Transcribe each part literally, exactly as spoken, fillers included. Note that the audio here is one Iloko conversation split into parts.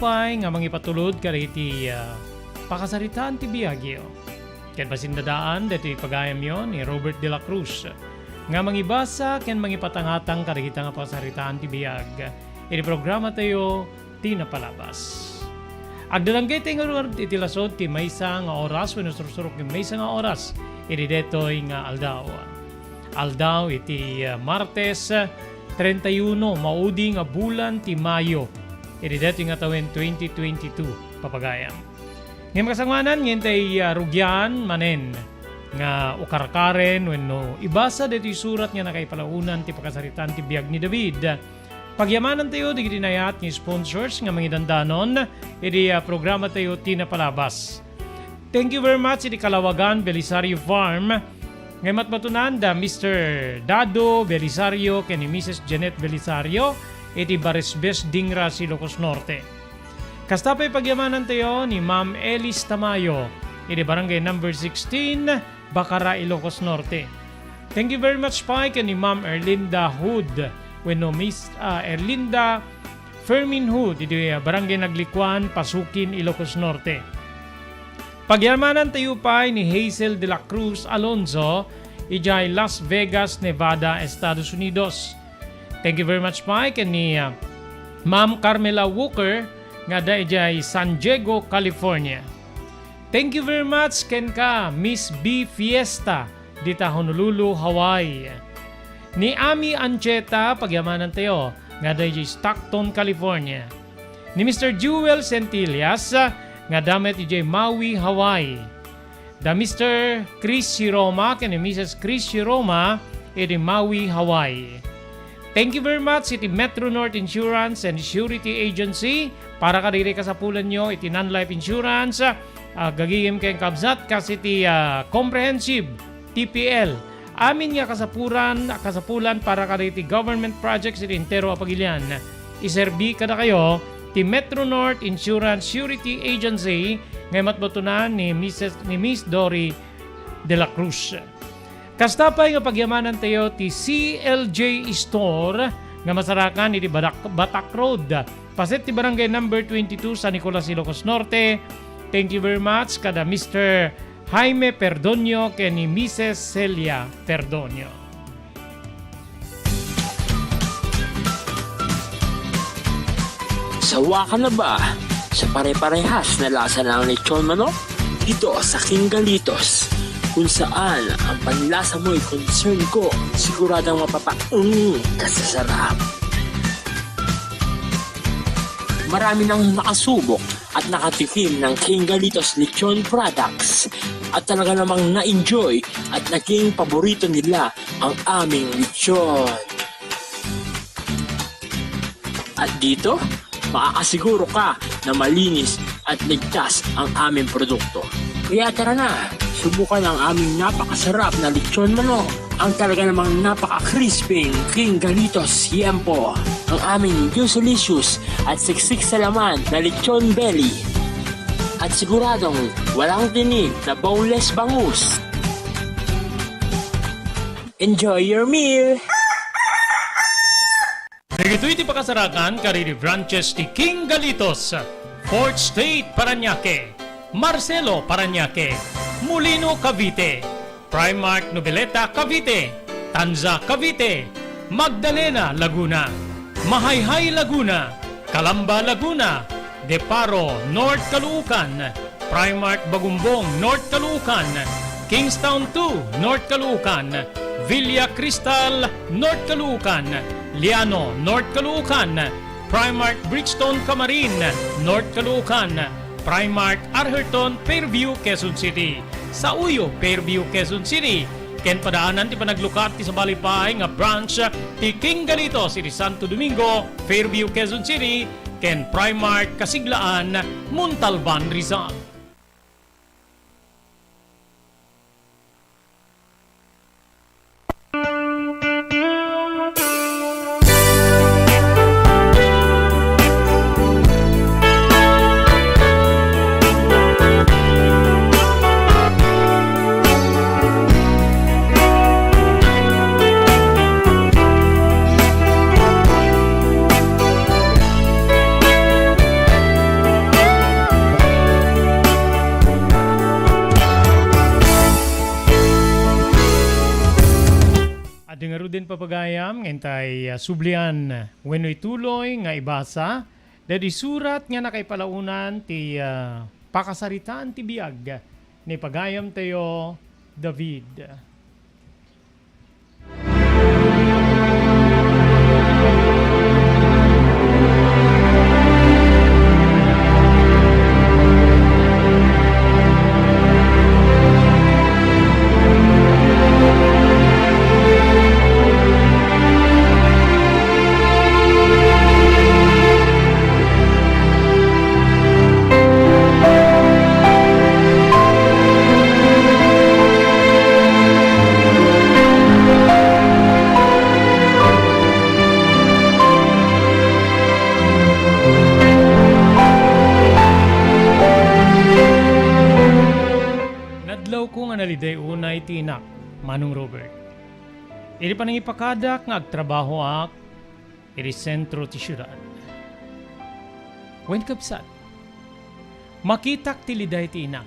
pay nga mangipatulod kadagiti, ah, pakasaritaan ti biagyo. Ket bassit a daan daytoy pagayamyo ni Robert de la Cruz nga mangibasa ken mangipatangatang kadagita nga pakasaritaan ti biag iti programatayo ti napalabas. Agdadangget nga ruar iti lasud ti maysa nga oras wenno sursurok ti maysa nga oras iti daytoy nga aldaw. Aldaw iti, ah, Martes, treinta y uno, maudi nga bulan ti Mayo, iti daytoy nga tawen twenty twenty-two, papagayam. Ngem kasangoanan, ngem tay, ah, rugian manen nga ukarkaren wenno ibasa daytoy surat nga nakaipalaonan ti pakasaritaan ti biag ni David. Pagyamanantayo dagiti nayaat nga sponsors nga mangidandanon iti, ah, programatayo ti napalabas. Thank you very much iti Kalawagan Belisario Farm nga matmatunan da Mister Dado Belisario ken ni Missus Janet Belisario iti Barisbes, Dingaras, Ilocos Norte. Kasta pay pagyamanantayo ni Ma'am Elis Tamayo iti Barangay Number sixteen, Bacara, Ilocos Norte. Thank you very much pay ken ni Ma'am Erlinda Hood wenno Miss, ah, Erlinda Fermin Hood iti, ah, Barangay Naglikuan, Pasukin, Ilocos Norte. Pagyamanantayo pay ni Hazel de la Cruz Alonzo idiay Las Vegas, Nevada, Estados Unidos. Thank you very much pay ken ni, ah, Ma'am Carmela Walker nga adda idiay San Diego, California. Thank you very much kenka, Miss B Fiesta, dita Honolulu, Hawaii. Ni Ami Ancheta, pagyamanantayo, nga adda idiay Stockton, California. Ni Mister Jewel Centillas, nga adda met idiay Maui, Hawaii. Da Mister Chris Siroma ken ni Missus Chris Siroma iti Maui, Hawaii. Thank you very much iti Metro North Insurance and Surety Agency para kadagiti kasapulanyo iti non-life insurance, ah, gagayem ken kabsat kas iti, ah, comprehensive T P L. Amin nga kasapuran, kasapulan para kadagiti government projects iti entero a pagilian. Iserbi kadakayo ti Metro North Insurance Surety Agency nga matmatunan ni Missus, ni Miss Dory de la Cruz. Kasta pay nga pagyamanantayo ti C L J Store nga masarakan iti Badak-, Batak Road, paset ti Barangay Number twenty-two, San Nicolas, Ilocos Norte. Thank you very much kada Mister Jaime Perdonio ken ni Missus Celia Perdonio. Sawa ka na ba sa pare-parehas na lasa ng lechon manok? Dito sa King Galitos, kung saan ang panlasa mo'y concern ko, siguradong mapapaung ka sa sarap. Marami nang nakasubok at nakatikim ng King Galitos Lechon Products at talaga namang na-enjoy at naging paborito nila ang aming lechon. At dito, makakasiguro ka na malinis at ligtas ang aming produkto. Kaya tara na, subukan ang aming napakasarap na lechon manok, ang talaga namang napaka-crispy King Galitos Yempo, ang aming juicy-licious at siksik sa laman na lechon belly, at siguradong walang tinik na boneless bangus. Enjoy your meal! Dagitoy ti pakasarakan kadagiti branches ti King Galitos, Fourth Street, Parañaque, Marcelo, Parañaque, Molino, Cavite, Primark Noveleta, Cavite, Tanza, Cavite, Magdalena, Laguna, Mahayhay, Laguna, Calamba, Laguna, Deparo, North Caloocan, Primark Bagumbong, North Caloocan, Kingstown two, North Caloocan, Villa Cristal, North Caloocan, Liano, North Caloocan, Primark Bridgestone Camarin, North Caloocan, Primark Atherton, Fairview, Quezon City, Sauyo, Fairview, Quezon City, ken padaanan ti panaglukat ti sabali pay nga branch ti King Galitos iti Santo Domingo, Fairview, Quezon City, ken Primark Kasiglaan, Montalban, Rizal. Pagayam, nga intay, ah, sublian wenno ituloy nga ibasa daydi surat nga nakaipalaonan ti, ah, pakasaritaan ti biag ni pagayamtayo, David. Nadlawko nga naliday unay ti inak, Manong Robert. Idi panangipakadak nga agtrabahoak iti sentro ti siudad. Wen, kabsat, makitak ti liday ti inak.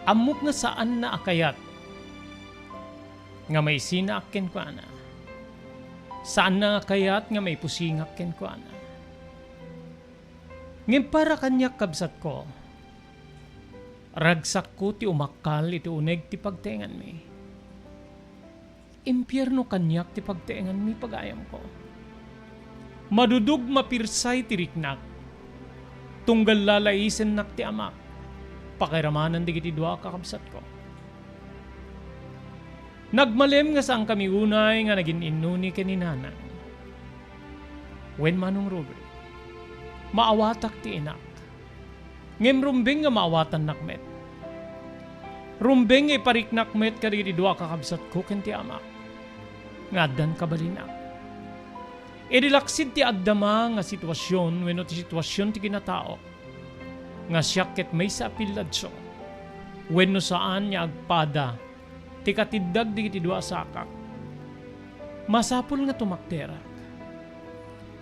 Ammok nga saanna a kayat nga maisinaak kenkuana. Saanna nga kayat nga maipusingak kenkuana. Ngem para kaniak, kabsatko, ragsakko ti umakkal iti uneg ti pagtaenganmi. Impierno kaniak ti pagtaenganmi, pagayamko. Madudog mapirsay ti riknak, tunggal lalaisennak ti amak, pakairamanen dagiti dua a kakabsatko. Nagmalem nga saankami unay nga nagin-innuni ken ni Nanang. Wen, Manong Robert, maawatak ti inak. Ngem rumbeng nga maawatannak met. Rumbeng nga ipariknak met kadagiti dua a kakabsatko ken ti amak nga addan kabalinak. Idi laksid ti agdama nga situasion wenno ti situasion ti kinatao, nga siak ket maysa a pilladso wenno saan nga agpada ti katiddag dagiti dua a sakak. Masapul nga tumakderak.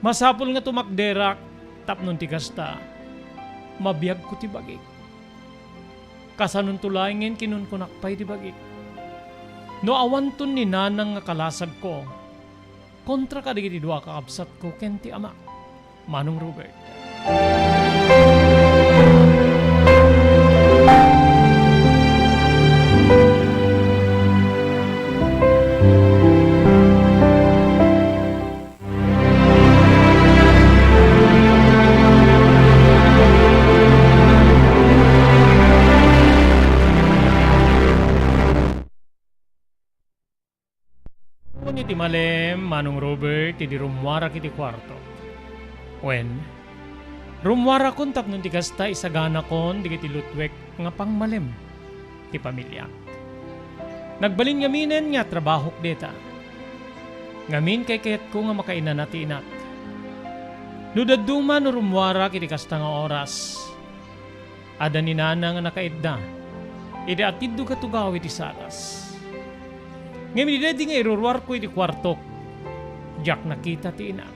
Masapul nga tumakderak tapno ti kasta, mabiagko ti bagik. Kasanonto laengen kinunkunak pay ti bagik. No awanton ni Nanang nga kalasagko kontra kadagiti dua a kakabsatko ken ti amak, Manong Robert. Iti malem, Manong Robert, idi rummuarak iti kuarto. Wen, rummuarakon tapno ti kasta isaganakon dagiti lutwek nga pangmalem ti pamiliak. Nagbalin ngaminen nga trabahok dita. Ngamin, kaykayatko nga makainana ti inak. No dadduma no rummuarak iti kasta nga oras, adda ni Nana nga nakaitda iti atiddog a tugaw iti saras. Ngem idi daydi nga iruruarko iti kuartok, diak nakita ti inak.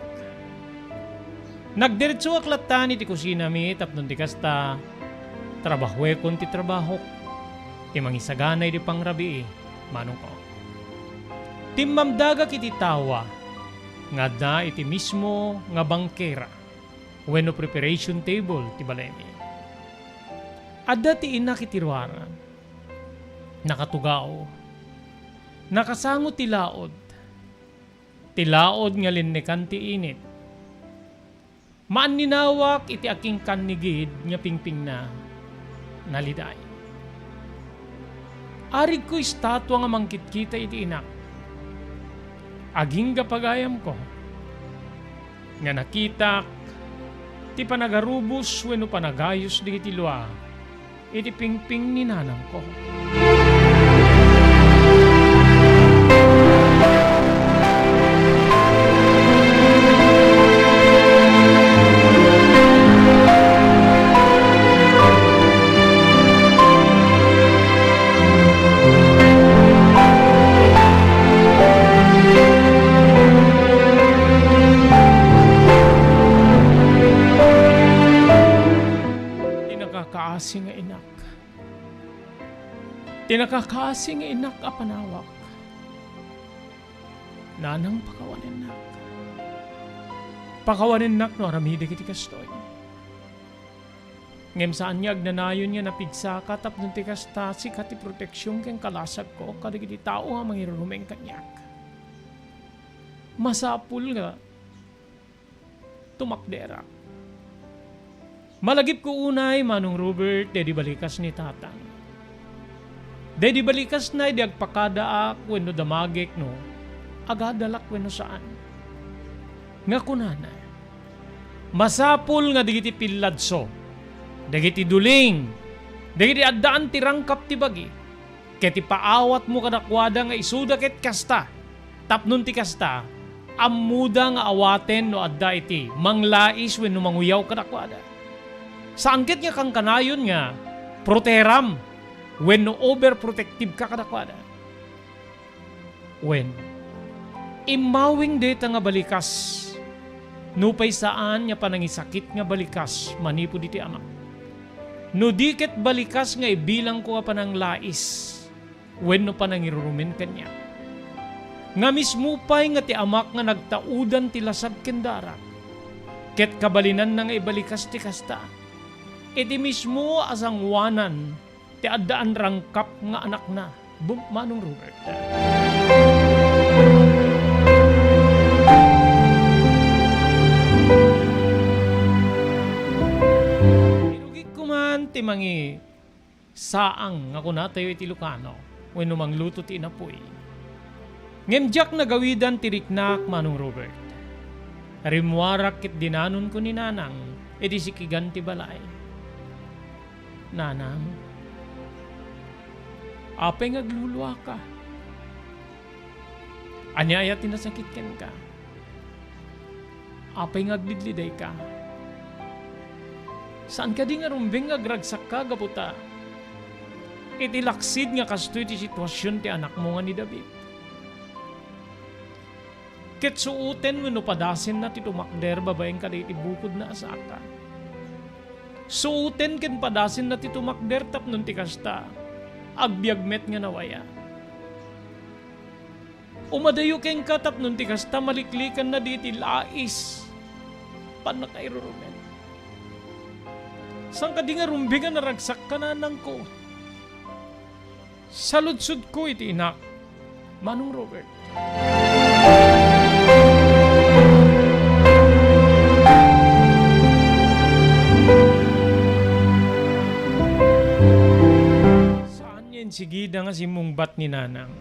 Nagdiretsoak lattan iti kusinami tapno ti kasta, trabahuekon ti trabahok, ti mangisagana iti pangrabii, manongko. Timmamdagak iti tawa nga adda iti mismo nga bangkera wenno preparation table ti balaymi. Adda ti inak iti ruara. Nakatugaw. Nakasango ti laod. Ti laod nga linnekan ti init. Maanninawak iti akinkannigid nga pingpingna, naliday. Arigko estatua nga mangkitkita iti inak. Agingga pagayamko nga nakitak ti panagarubos wenno panagayos dagiti lua iti pingping ni nanangko. Ti nakakaasi nga inak. Ti nakakaasi nga inak a panawak. Nanang, pakawanennak. Pakawanennak no aramidek iti kastoy. Ngem saan nga agnanayon nga napigsaka tapno ti kasta, sika ti proteksion ken kalasagko kadagiti tao nga mangirurumeng kaniak. Masapul nga tumakderak. Malagipko unay, Manong Robert, daydi balikas ni Tatang. Daydi balikasna idi agpakadaak wenno damagek no agadalak wenno saan. Nga kunana, masapul nga dagiti pilladso, dagiti duling, dagiti addaan ti rangkap ti bagi, ket ipaawatmo kadakuada nga isuda ket kasta, tapno ti kasta, ammoda nga awaten no adda iti manglais wenno manguyaw kadakuada. Saan ket nga kankanayon nga proteheram wenno overprotective ka kadakuada. Wen, immawing dayta nga balikas, nupay saan nga panangisakit nga balikas manipud iti amak. No di ket balikas nga ibilangko a pananglais wenno panangirurumen kaniak. Nga mismo pay nga ti amak nga nagtaudan ti lasag ken darak, ket kabalinanna nga ibalikas ti kasta, iti mismo a sangoanan ti addaan rangkap nga anakna, Bum-, Manong Robert. Inugikko man ti mangi-, saang nga kunatayo iti Ilocano wenno mangluto ti inapuy. Ngem diak nagawidan ti riknak, Manong Robert. Rimmuarak ket dinanonko ni Nanang iti sikigan ti balay. Nanang, apay nga agluluaka? Ania aya ti nasakit kenka? Apay nga agdidlidayka? Saan kadi nga rumbeng nga agragsakka gapu ta iti laksid nga kastoy ti situasion ti anakmo nga ni David? Ket suoten wenno padasenna ti tumakder babaen kadagiti bukodna a saka. Suoten ken padasenna ti tumakder tapno ti kasta, agbiag met nga nawaya. Umadayo kenka tapno ti kasta, maliklikanna diti lais. Pannakairurumen. Saan kadi nga rumbeng a naragsakka, nanangko? Saludsodko iti inak, Manong Robert. Saan nga insigida nga simmungbat ni Nanang.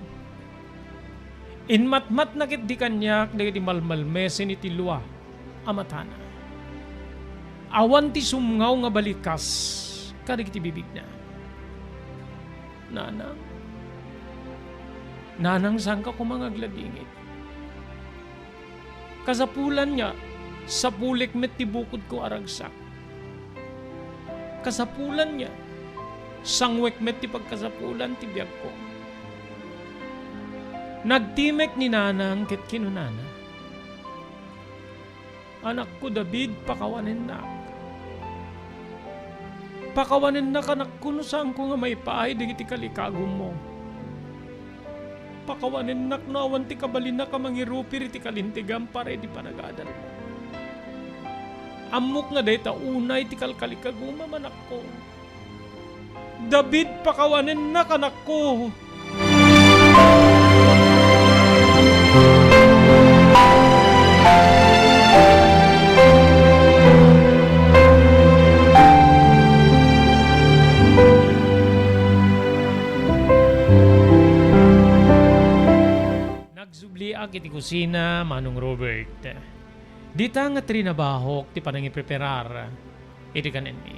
Inmatmatna ketdi kaniak dagiti malmalmesen iti lua a matana. Awan ti sumngaw nga balikas kadagiti bibigna. Nanang, Nanang, saanka koma nga agladingit. Kasapulan nga, sapulek met ti bukodko a ragsak. Kasapulan nga, sanguek met ti pagkasapulan ti biagko. Nagtimek ni Nanang ket kinunana, "Anakko David, pakawanennak. Pakawanennak, anakko, no saanko nga maipaay dagiti kalikagummo. Pakawanennak no awan ti kabalinak a mangirupir iti kalintegam para iti panagadalmo. Ammok nga dayta unay ti kalkalikagumam, anakko. David, pakawanennak, anakko." Nagsubliak iti kusina, Manong Robert. Dita nga trinabahok ti panangipreparar iti kanenmi.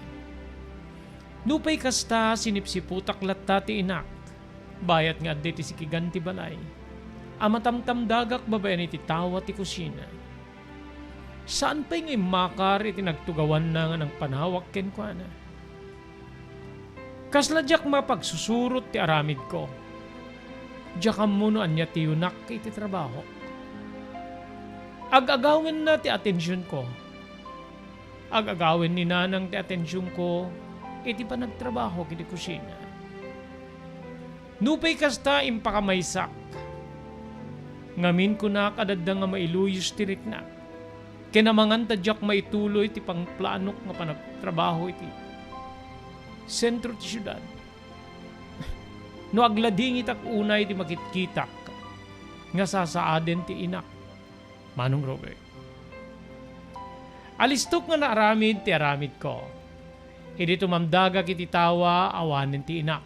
Nupay kasta, sinipsiputak latta ti inak, bayat nga adda iti sikigan ti balay, a matamtamdagak babaen iti tawa ti kusina. Saan pay nga immakar iti nagtugawanna nga nangpanawak kenkuana. Kasla diak mapagsusurot ti aramidko. Diak ammo no ania ti yunak iti trabahok. Ag-agawenna ti atensionko. Ag-agawen ni Nanang ti atensionko iti panagtrabahok iti kusina. Nupay kasta, impakamaysak. Ngamin kunak a adda nga mailuyos ti riknak. Ken amangan ta diak maituloy ti pangplanok nga panagtrabaho iti sentro ti siudad. No agladingitak unay ti makitkitak nga sasaaden ti inak, Manong Robert. Alistok nga naaramid ti aramidko. Idi tumamdagak iti tawa, awanen ti inak.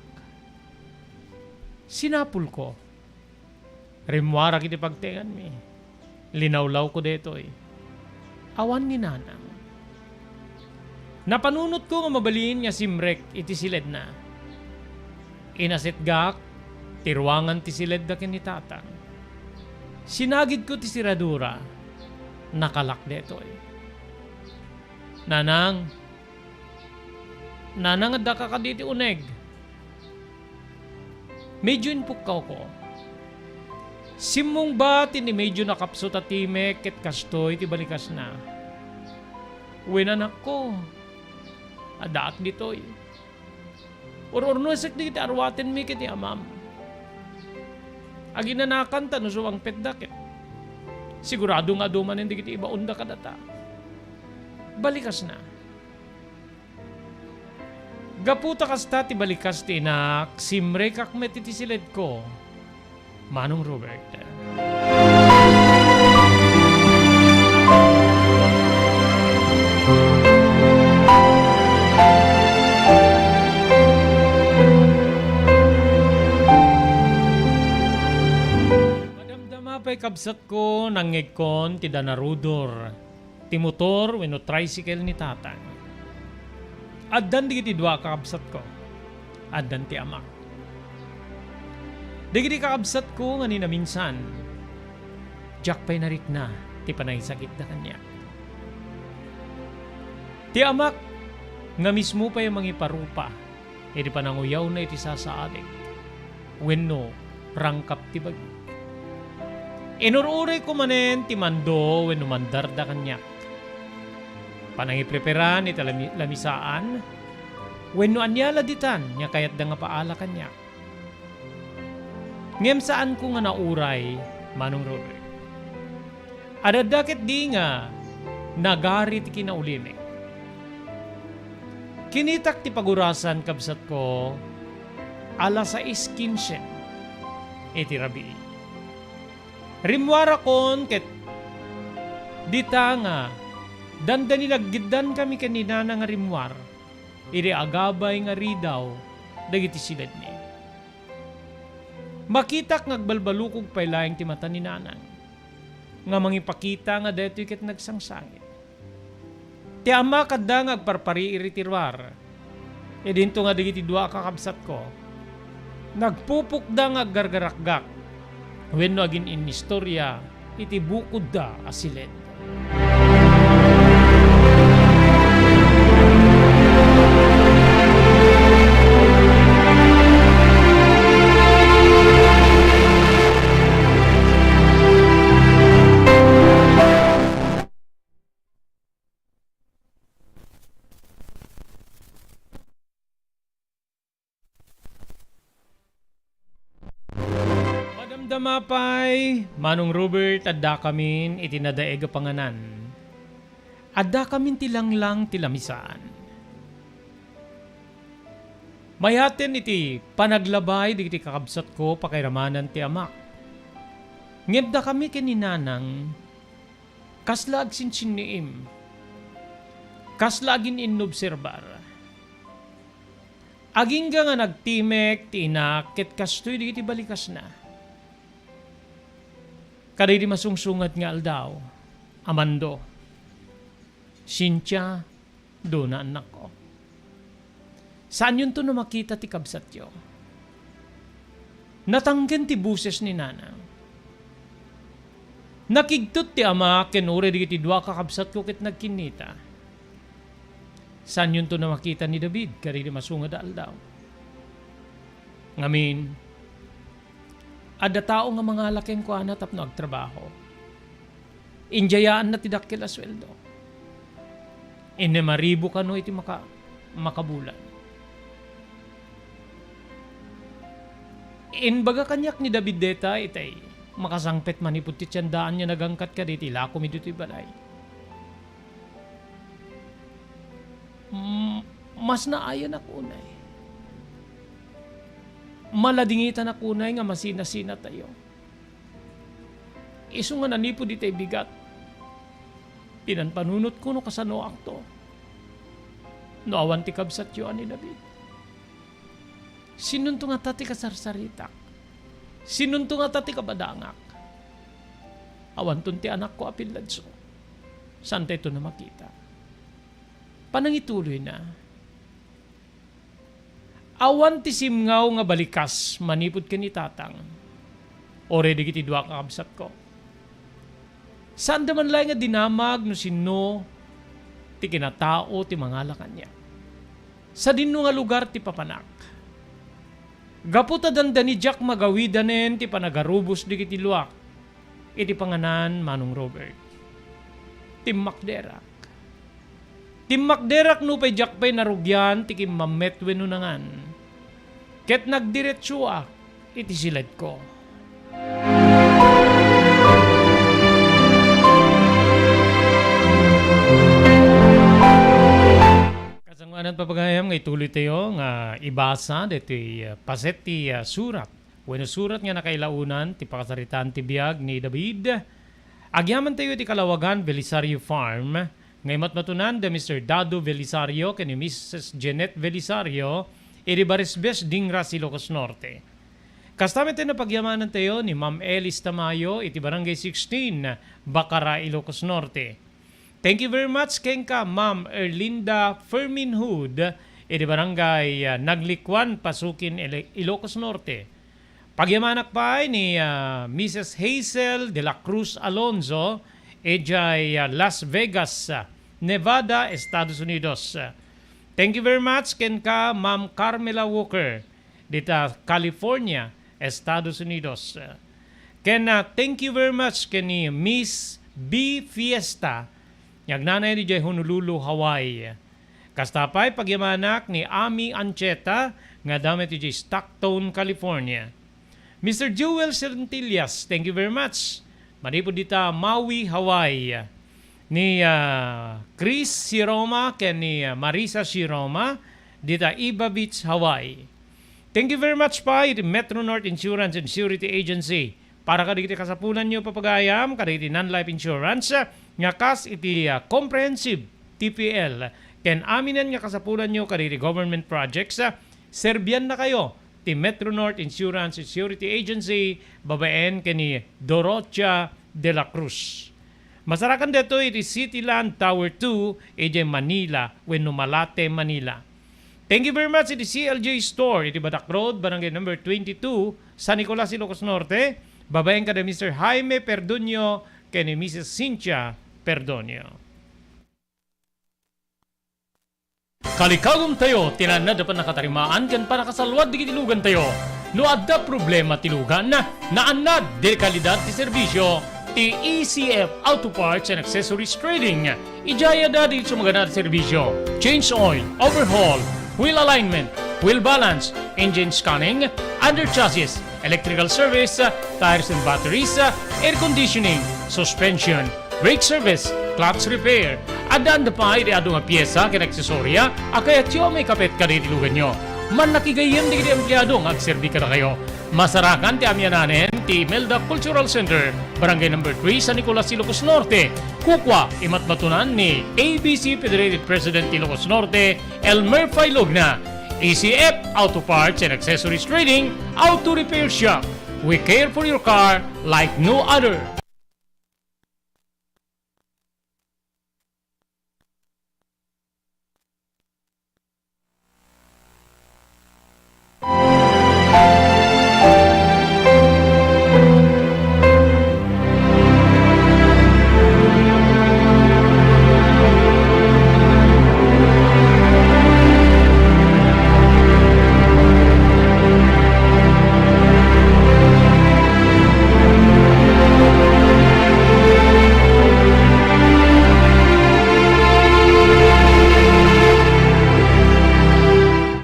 Sinapulko. Rimmuarak iti pagtenganmi. Linawlawko daytoy. Awan ni nanang. Napanunotko nga mabalin nga simrek iti siledna. Inasetgak ti ruangan ti siledda ken ni tatang. Sinagidko ti seradura. Nakalak daytoy. Nanang, Nanang, addaka kadi iti uneg? Medio impukkawko. Simmungbat ti medio nakapsut a timek ket kastoy ti balikasna. Wen, anakko, addaak ditoy. Ur-urnuesek dagiti aruatenmi ken ni amam. Aginanakan ta no suangpetda ket sigurado nga adu manen dagiti ibaonda kadata. Balikasna. Gapu ta kasta ti balikas ti inak, simrekak met iti siledko, Manong Robert. Madamdama pay, kabsatko, nangngegkon ti danarudor ti motor wenno tricycle ni tatang. Addan dagiti dua a kakabsatko. Addan ti amak. Dagiti kakabsatko nga ni naminsan, diak pay narikna ti panangisagitda kaniak. Ti amak nga mismo pay a mangiparupa iti pananguyawna iti sasaadek wenno rangkap ti bagik. Inur-urayko manen ti mando wenno mandarda kaniak. Panangipreparan iti lami-, lamisaan wenno ania la ditan nga kayatda nga paala kaniak. Ngem saanko nga nauray, Manong Robert. Adda ketdi nga nagari ti kinaulimek. Kinitak ti pagurasan, kabsatko, alas sais kinse iti rabii. Rimmuarakon ket dita nga dandani naggiddankami ken ni Nana nga rimmuar idi agabay nga ridaw dagiti siledmi. Makitak nga agbalbalukog pay laeng ti mata ni Nanang nga mangipakita nga daytoy ket nagsangsangit. Ti amak adda nga agparpariir iti ruar. Idinto nga dagiti dua a kakabsatko, nagpupokda nga aggargarakgak wenno agin-innistoria iti bukodda a siled. Madamdama pay, Manong Robert, addakamin iti nadaeg a panganan. Addakamin ti langlang ti lamisaan. Mayaten iti panaglabay dagiti kakabsatko, pakairamanan ti amak. Ngem dakami ken ni Nanang, kasla agsinsinniim, kasla agin-inobserbar. Agingga nga nagtimek ti inak ket kastoy dagiti balikasna. Kadagiti masungsunget nga aldaw, Amando, Cynthia, Dona, annakko. Saanyonto a makita ti kabsatyo. Natangken ti boses ni Nana. Nakigtot ti ama ken uray dagiti dua a kakabsatko ket nagkinnita. Saanyonto a makita ni David kadagiti masunged a aldaw. Ngamin, adda tao nga mangala kenkuana tapno agtrabaho. Indiayaanna ti dakkel a sueldo. Innem a ribu kano iti maka-, makabulan. Imbaga kaniak ni David dayta itay makasangpet manipud ti tiendaanyo, nagangkat kaditi lakom ditoy balay. Mm, mas naayanak unay. Maladingitanak unay nga masinasinatayo. Isu nga nanipud itay bigat, pinanpanunotko no kasanoakto. No awan ti kabsatyo a ni David. Sinonto ngata ti kasarsaritak? Sinonto ngata ti kabadangak? Awanton ti anakko a pilladso. Saantayto a makita. Panangituloyna. Awan ti simngaw nga balikas manipud ken ni Tatang, uray dagiti dua a kakabsatko. Saanda man laeng nga dinamag no sinno ti kinatao ti mangala kaniak. Sadinno nga lugar ti papanak. Gapu ta dandani diak magawidanen ti panagarubos dagiti luak iti panganan Manong Robert. Timmakderak. Timmakderak nupay diak pay narugian ti kimmammet wenno nangan. Ket nagdiretsoak iti siledko. Kasangoanan, papagayam, nga ituloytayo nga ibasa ditoy, ah, paset ti, ah, surat wenno surat nga nakailaonan ti pakasaritaan ti biag ni David. Agyamantayo iti Kalawagan Belisario Farm nga imatmatunan da Mister Dado Belisario ken ni Missus Jeanette Belisario iti Barisbes, Dingras, Ilocos Norte. Kasta met ti napagyamanantayo ni Ma'am Elis Tamayo iti Barangay sixteen, Bacara, Ilocos Norte. Thank you very much kenka, Ma'am Erlinda Fermin Hood, iti Barangay, ah, Naglikuan, Pasukin, Ile-, Ilocos Norte. Pagyamanak pay ni, ah, Missus Hazel de la Cruz Alonzo, idiay, ah, Las Vegas, ah, Nevada, Estados Unidos. Thank you very much kenka, Ma'am Carmela Walker, dita California, Estados Unidos. Ken, ah, thank you very much ken ni Miss B Fiesta, nga agnanayon idiay Honolulu, Hawaii. Kasta pay pagyamanak ni Ami Ancheta nga adda met idiay Stockton, California. Mister Jewel Sentillas, thank you very much. Manipud dita Maui, Hawaii. Ni, ah, Chris Siroma ken ni, ah, Marisa Siroma dita Iba Beach, Hawaii. Thank you very much pay iti Metro North Insurance and Surety Agency para kadagiti kasapulanyo, papagayam, kadagiti non-life insurance, ah, nga kas iti, ah, comprehensive T P L ken aminen nga kasapulanyo kadagiti government projects, ah, serbiannakayo ti Metro North Insurance Security Agency babaen ken ni Dorothea de la Cruz. Masarakan daytoy iti City Land Tower two, idiay Manila wenno Malate, Manila. Thank you very much iti C L J Store iti Badak Road, Barangay number twenty-two, San Nicolas, Ilocos Norte, babaen kada Mister Jaime Perdonio ken ni Missus Cynthia Perdonio. Kalikagumtayo ti naannad a pannakatarimaan ken pannakasaluad dagiti lugantayo. No adda problema ti lugan, naannad ti kalidad ti serbisio ti E C F Auto Parts and Accessories Trading. Idiay adda diay maganad a serbisio: change oil, overhaul, wheel alignment, wheel balance, engine scanning, under chassis, electrical service, tires and batteries, air conditioning, suspension, brake service, clutch repair. Adda pay ti adu nga piesa ken aksesoria a kayatyo a maikapit kadagiti luganyo. Mannakigayyem dagiti empleado nga agserbi kadakayo. Masarakan ti amianen ti Imelda Cultural Center, Barangay number three, San Nicolas, Ilocos Norte. Kukua, imatmatunan ni A B C Federated President ti Ilocos Norte, Elmer Failogna. E C F Auto Parts and Accessories Trading, Auto Repair Shop. We care for your car like no other.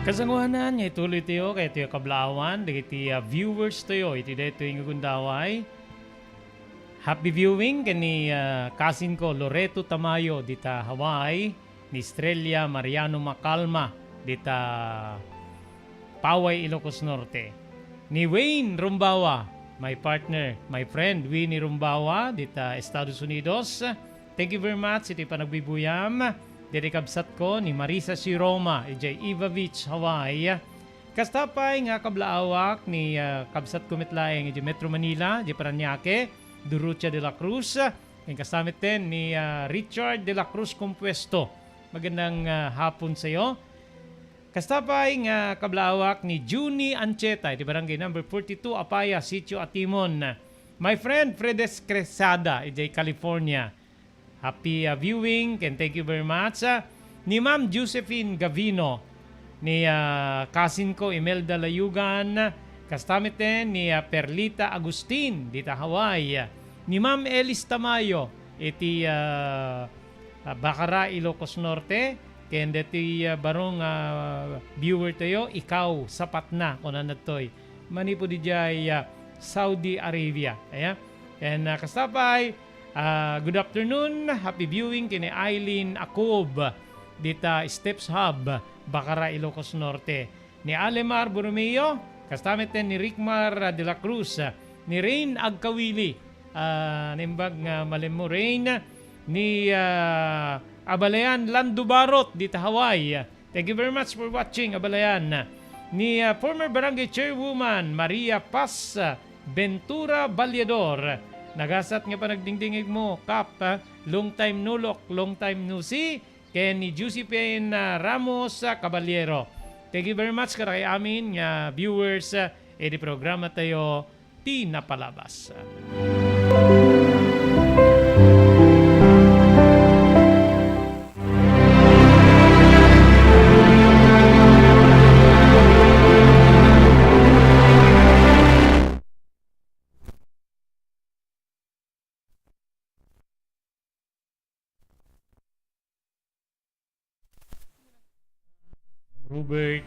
Kasangoanan nga ituloy tayo, kayatyo kablaawan dagiti, ah, viewers tayo iti daytoy nga gundaway. Happy viewing ken ni, ah, kasinko Loreto Tamayo dita Hawaii, ni Estrella Mariano Macalma dita Poway, Ilocos Norte. Ni Wayne Rumbawa, my partner, my friend, Winnie Rumbawa, dita Estados Unidos. Thank you very much iti panagbigbuyam. Dita kabsatko ni Marisa C. Roma, idiay Ewa Beach, Hawaii. Kasta pay nga kablaawak ni, ah, kabsatko met laeng idiay Metro Manila, idiay Parañaque, Dorothea de la Cruz. Ken kasta met ten ni, ah, Richard de la Cruz Compuesto. Magandang, ah, hapon sa'yo. Kasta pay nga kablaawak ni Junie Ancheta iti Barangay Number forty-two, Apaya, Sitio Atimon. My friend, Fredes Cresada, idiay California. Happy, ah, viewing, ken thank you very much. Ah, ni Ma'am Josephine Gavino, ni, ah, kasinko Imelda Layugan, kasta met ten ni, ah, Perlita Agustin, dita Hawaii. Ni Ma'am Elis Tamayo, iti, ah, ah, Bacara, Ilocos Norte, ken deti, ah, baro nga, ah, viewer tayo, ikaw, sapat na, kunana ditoy. Manipud idiay, ah, Saudi Arabia. Aya. And, ah, kasta pay, ah, good afternoon, happy viewing ken ni Eileen Akob, dita Steps Hub, Bacara, Ilocos Norte. Ni Alemar Borromeo, kasta met ten ni Rickmar, ah, de la Cruz, ah, ni Rain Agkawili, ah, naimbag nga malemmo, Rain, ni, ah, Abalayan Lando Barot, dita Hawaii. Thank you very much for watching, Abalayan. Ni, ah, former barangay chairwoman Maria Paz, ah, Ventura Ballador. Nagasat nga panagdingdingig mo, Kap, ah, long time no look, long time no see. Ken ni Josephine, ah, Ramos, ah, Caballero. Thank you very much kadakayo amin nga viewers, ah, iti programa tayo, ti napalabas. Robert,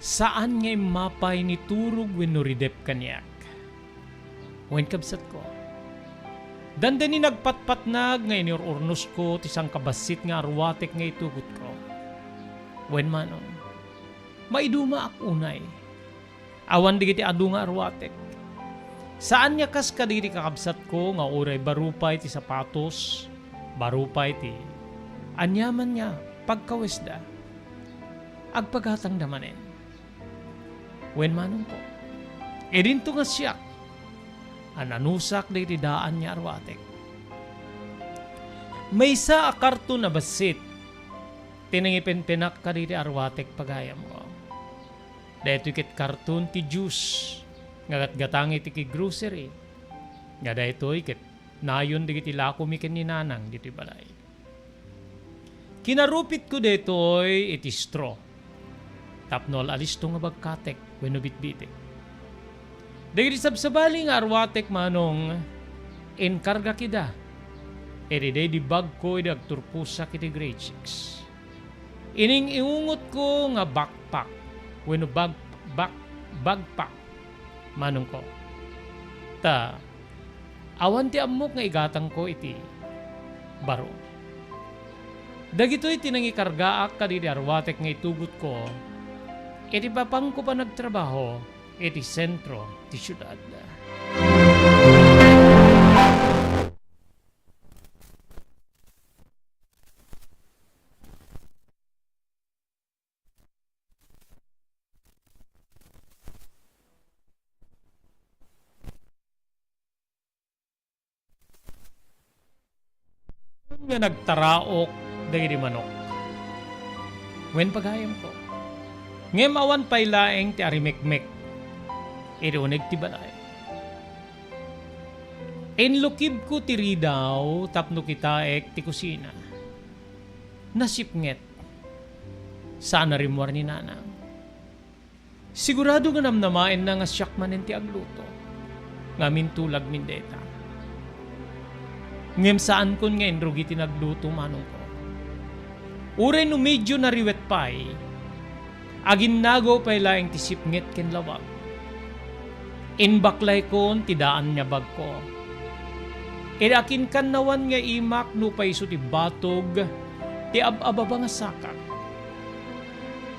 saan nga immapay ni turog wenno ridep kaniak. Wen, kabsatko, dandani nagpatpatnag nga inur-urnosko ti sangkabassit nga arwatek nga itugotko. Wen, Manong, maidumaak unay. Awan dagiti adu nga arwatek. Saan nga kas kadagiti kakabsatko nga uray baro pay ti sapatos, baro pay ti aniaman nga pagkawesda, agpagatangda manen. Wen, Manongko, idinto nga siak a nanusak dagiti daan nga arwatek. Maysa a karton a bassit ti nangipenpenak kadagiti arwatek, pagayamko. Daytoy ket karton ti juice nga gatgatang iti ki-grocery, nga daytoy ket nayon dagiti lakomi ken ni Nanang ditoy balay. Kinarupitko daytoy iti straw tapno al-alisto nga bagkatek wenno bitbitek. Dagiti sabsabali nga arwatek, Manong, inkargak ida iti daydi bagko idi agturposak iti grade six. Ining-iungotko nga backpack wenno bag-, back-, bagpak, Manongko. Ta, awan ti ammok nga igatangko iti baro. Dagitoy ti nangikargaak kadagiti arwatek nga itugotko iti papanko panagtrabaho iti sentro ti siudad. Nga nagtaraok dagiti manok. Wen, pagayamko. Ngem awan pay laeng ti arimekmek iti uneg ti balay. Inlukibko ti ridaw tapno kitaek ti kusina. Nasipnget. Saan a rimmuar ni Nanang. Sigurado nga namnamaenna nga siak manen ti agluto, ngem intulagmin dayta. Ngem saankon nga inrugi ti nagluto, manongko. Uray no medio nariwet pay, aginnagaw pay laeng ti sipnget ken lawag. Imbaklaykon ti daan nga bagko. Idi akinkannawan nga imak nupay isu ti batog ti ab-ababa nga sakak.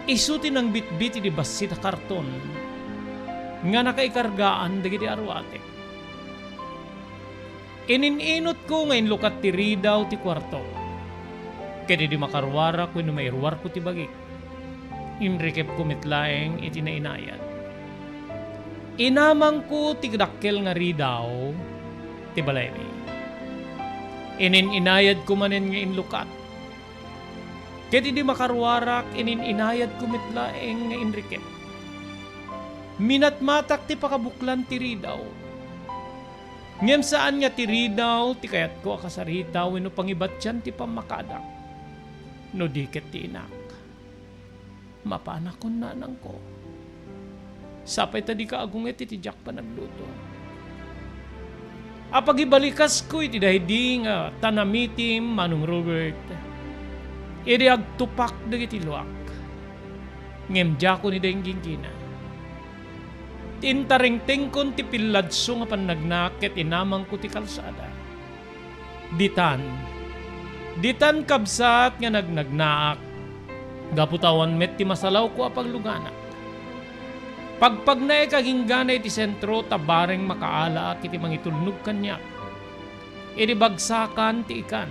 Isu ti nangbitbit iti bassit a karton nga nakaikargaan dagiti aruatek. Inin-inotko nga inlukat ti ridaw ti kuarto. Ket idi makaruarak wenno mairuarko ti bagik, inrikepko met laeng iti nainayad. Inamangko ti dakkel nga ridaw ti balaymi. Inin-inayadko manen nga inlukat. Ket idi makaruarak, inin-inayadko met laeng nga inrikep. Minatmatak ti pakabuklan ti ridaw. Ngem saan nga ti ridaw ti kayatko a kasarita wenno pangibatian ti pammakadak. No di ket ti inak, mapanakon nanangko. Sapay ta dika agunget iti diak panagluto. Apagibalikasko iti daydi nga tanamitim, Manong Robert, idi agtupak dagiti luak. Ngem diakon ida ingginggina. Intarengtengkon ti pilladso nga pannagnaak ket inamangko ti kalsada. Ditan, ditan, kabsat, nga nagnagnaak, gapu ta awan met ti masalawko a pagluganak. Pagpagnaek agingganay iti sentro ta bareng makaalaak iti mangitulnog kaniak. Idi bagsakan ti ikan,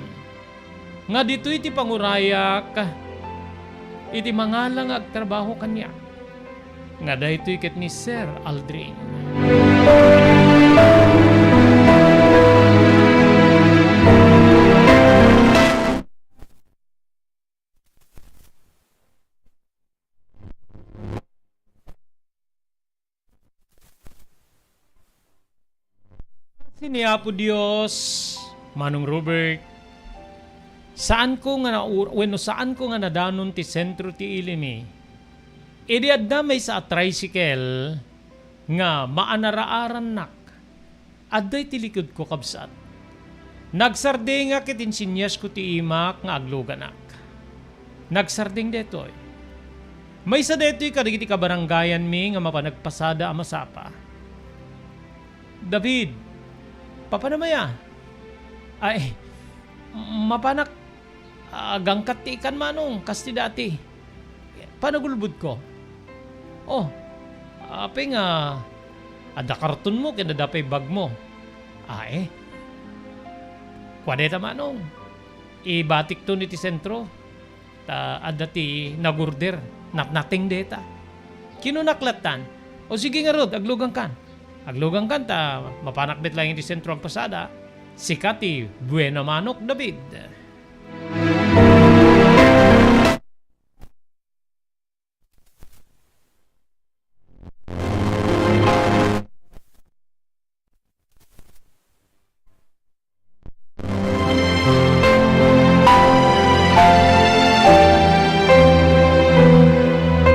nga ditoy ti pangurayak iti mangala nga agtrabaho kaniak, nga daytoy ket ni Sir Aldrin. Kasi ni Apo Dios, Manong Robert, saanko nga naur-, wenno saanko nga nadanon ti sentro ti ilimi. Idi adda maysa a tricycle nga maanaraarannak, adda iti likudko, kabsat. Nagsardengak ket insinyasko ti imak nga agluganak. Nagsardeng daytoy. Maysa daytoy kadagiti kabarangayanmi nga mapan agpasada a masapa. "David, papanam aya?" "Ay, mapanak agangkat ti ikan, Manong, kas ti dati." Panagulbodko. "Oh, apay nga adda kartonmo ken adda pay bagmo?" "Ay, kua dayta, Manong. Ibatikton iti sentro. Ta adda ti nagorder, natnateng dayta." Kinunak lattan, "O sige ngarud, aglugangkan. Aglugangkan ta mapanak met laeng iti sentro agpasada. Sika ti buena manok, David."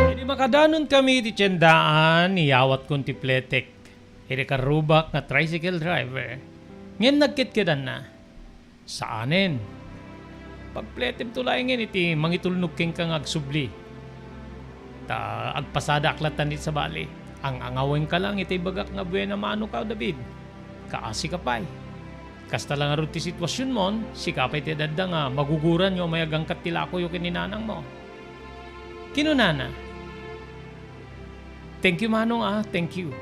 Idi makadanon kami iti tiendaan, iyawatkon ti pletek iti karrubak nga tricycle driver. Ngem nagkedkedanna. Saanen. Pagpletemto laengen iti mangitulnog kenka nga agsubli. Ta agpasadaak lattan iti sabali. Ang-angawenka lang iti ibagak nga buena manoka, David. Kaasika pay. Kasta la ngarud ti situasionmon, sika pay ti adda nga maguguran nga umay agangkat ti lakoyo ken ni nanangmo. Kinunana, "Thank you, Manong, ah, thank you."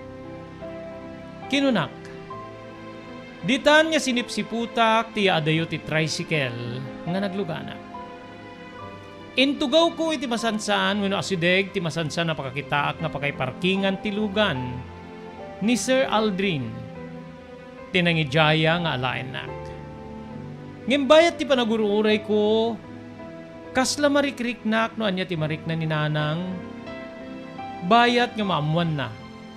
Kinunak, "Ditan nga sinipsiputak ti yaadayo ti tricycle nga nagluganak. Intugawko iti masansan wenno asideg ti masansan a pakakitaak nga pakaiparkingan ti lugan ni Sir Aldrin ti nangidiaya nga alaennak. Ngem bayat ti panagur-urayko, kasla marikriknak no ania ti marikna ni Nanang. Bayat nga maammoanna,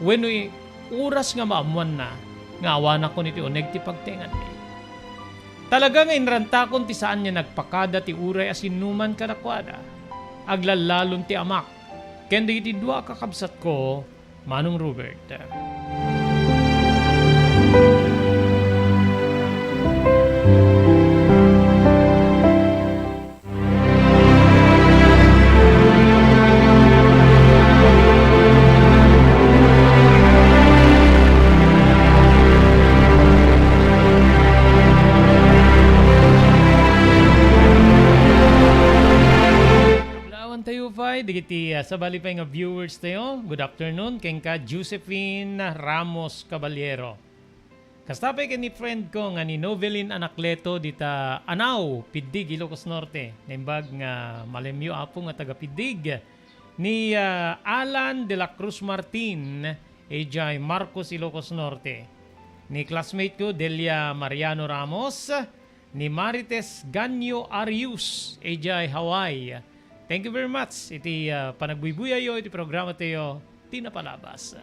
wenno i-, oras nga maammoanna nga awanakon iti uneg ti pagtenganmi. Talaga nga inrantakon ti saan nga nagpakada ti uray a sinnuman kadakuada. Aglallalon ti amak ken dagiti dua a kakabsatko, Manong Robert." Antayo pay, dagiti, ah, sabali pay nga viewers tayo. Good afternoon, kenka Josephine Ramos Caballero. Kasta pay ken ni friend ko nga ni Novelin Anacleto dita Anao, Piddig, Ilocos Norte. Naimbag nga malemyo, Apo, nga taga Piddig. Ni, ah, Alan de la Cruz Martin, idiay Marcos, Ilocos Norte. Ni classmate ko, Delia Mariano Ramos, ni Marites Ganyo Arius, idiay Hawaii. Thank you very much iti, ah, panagbuybuyayyo iti programa tayo, Ti Napalabas.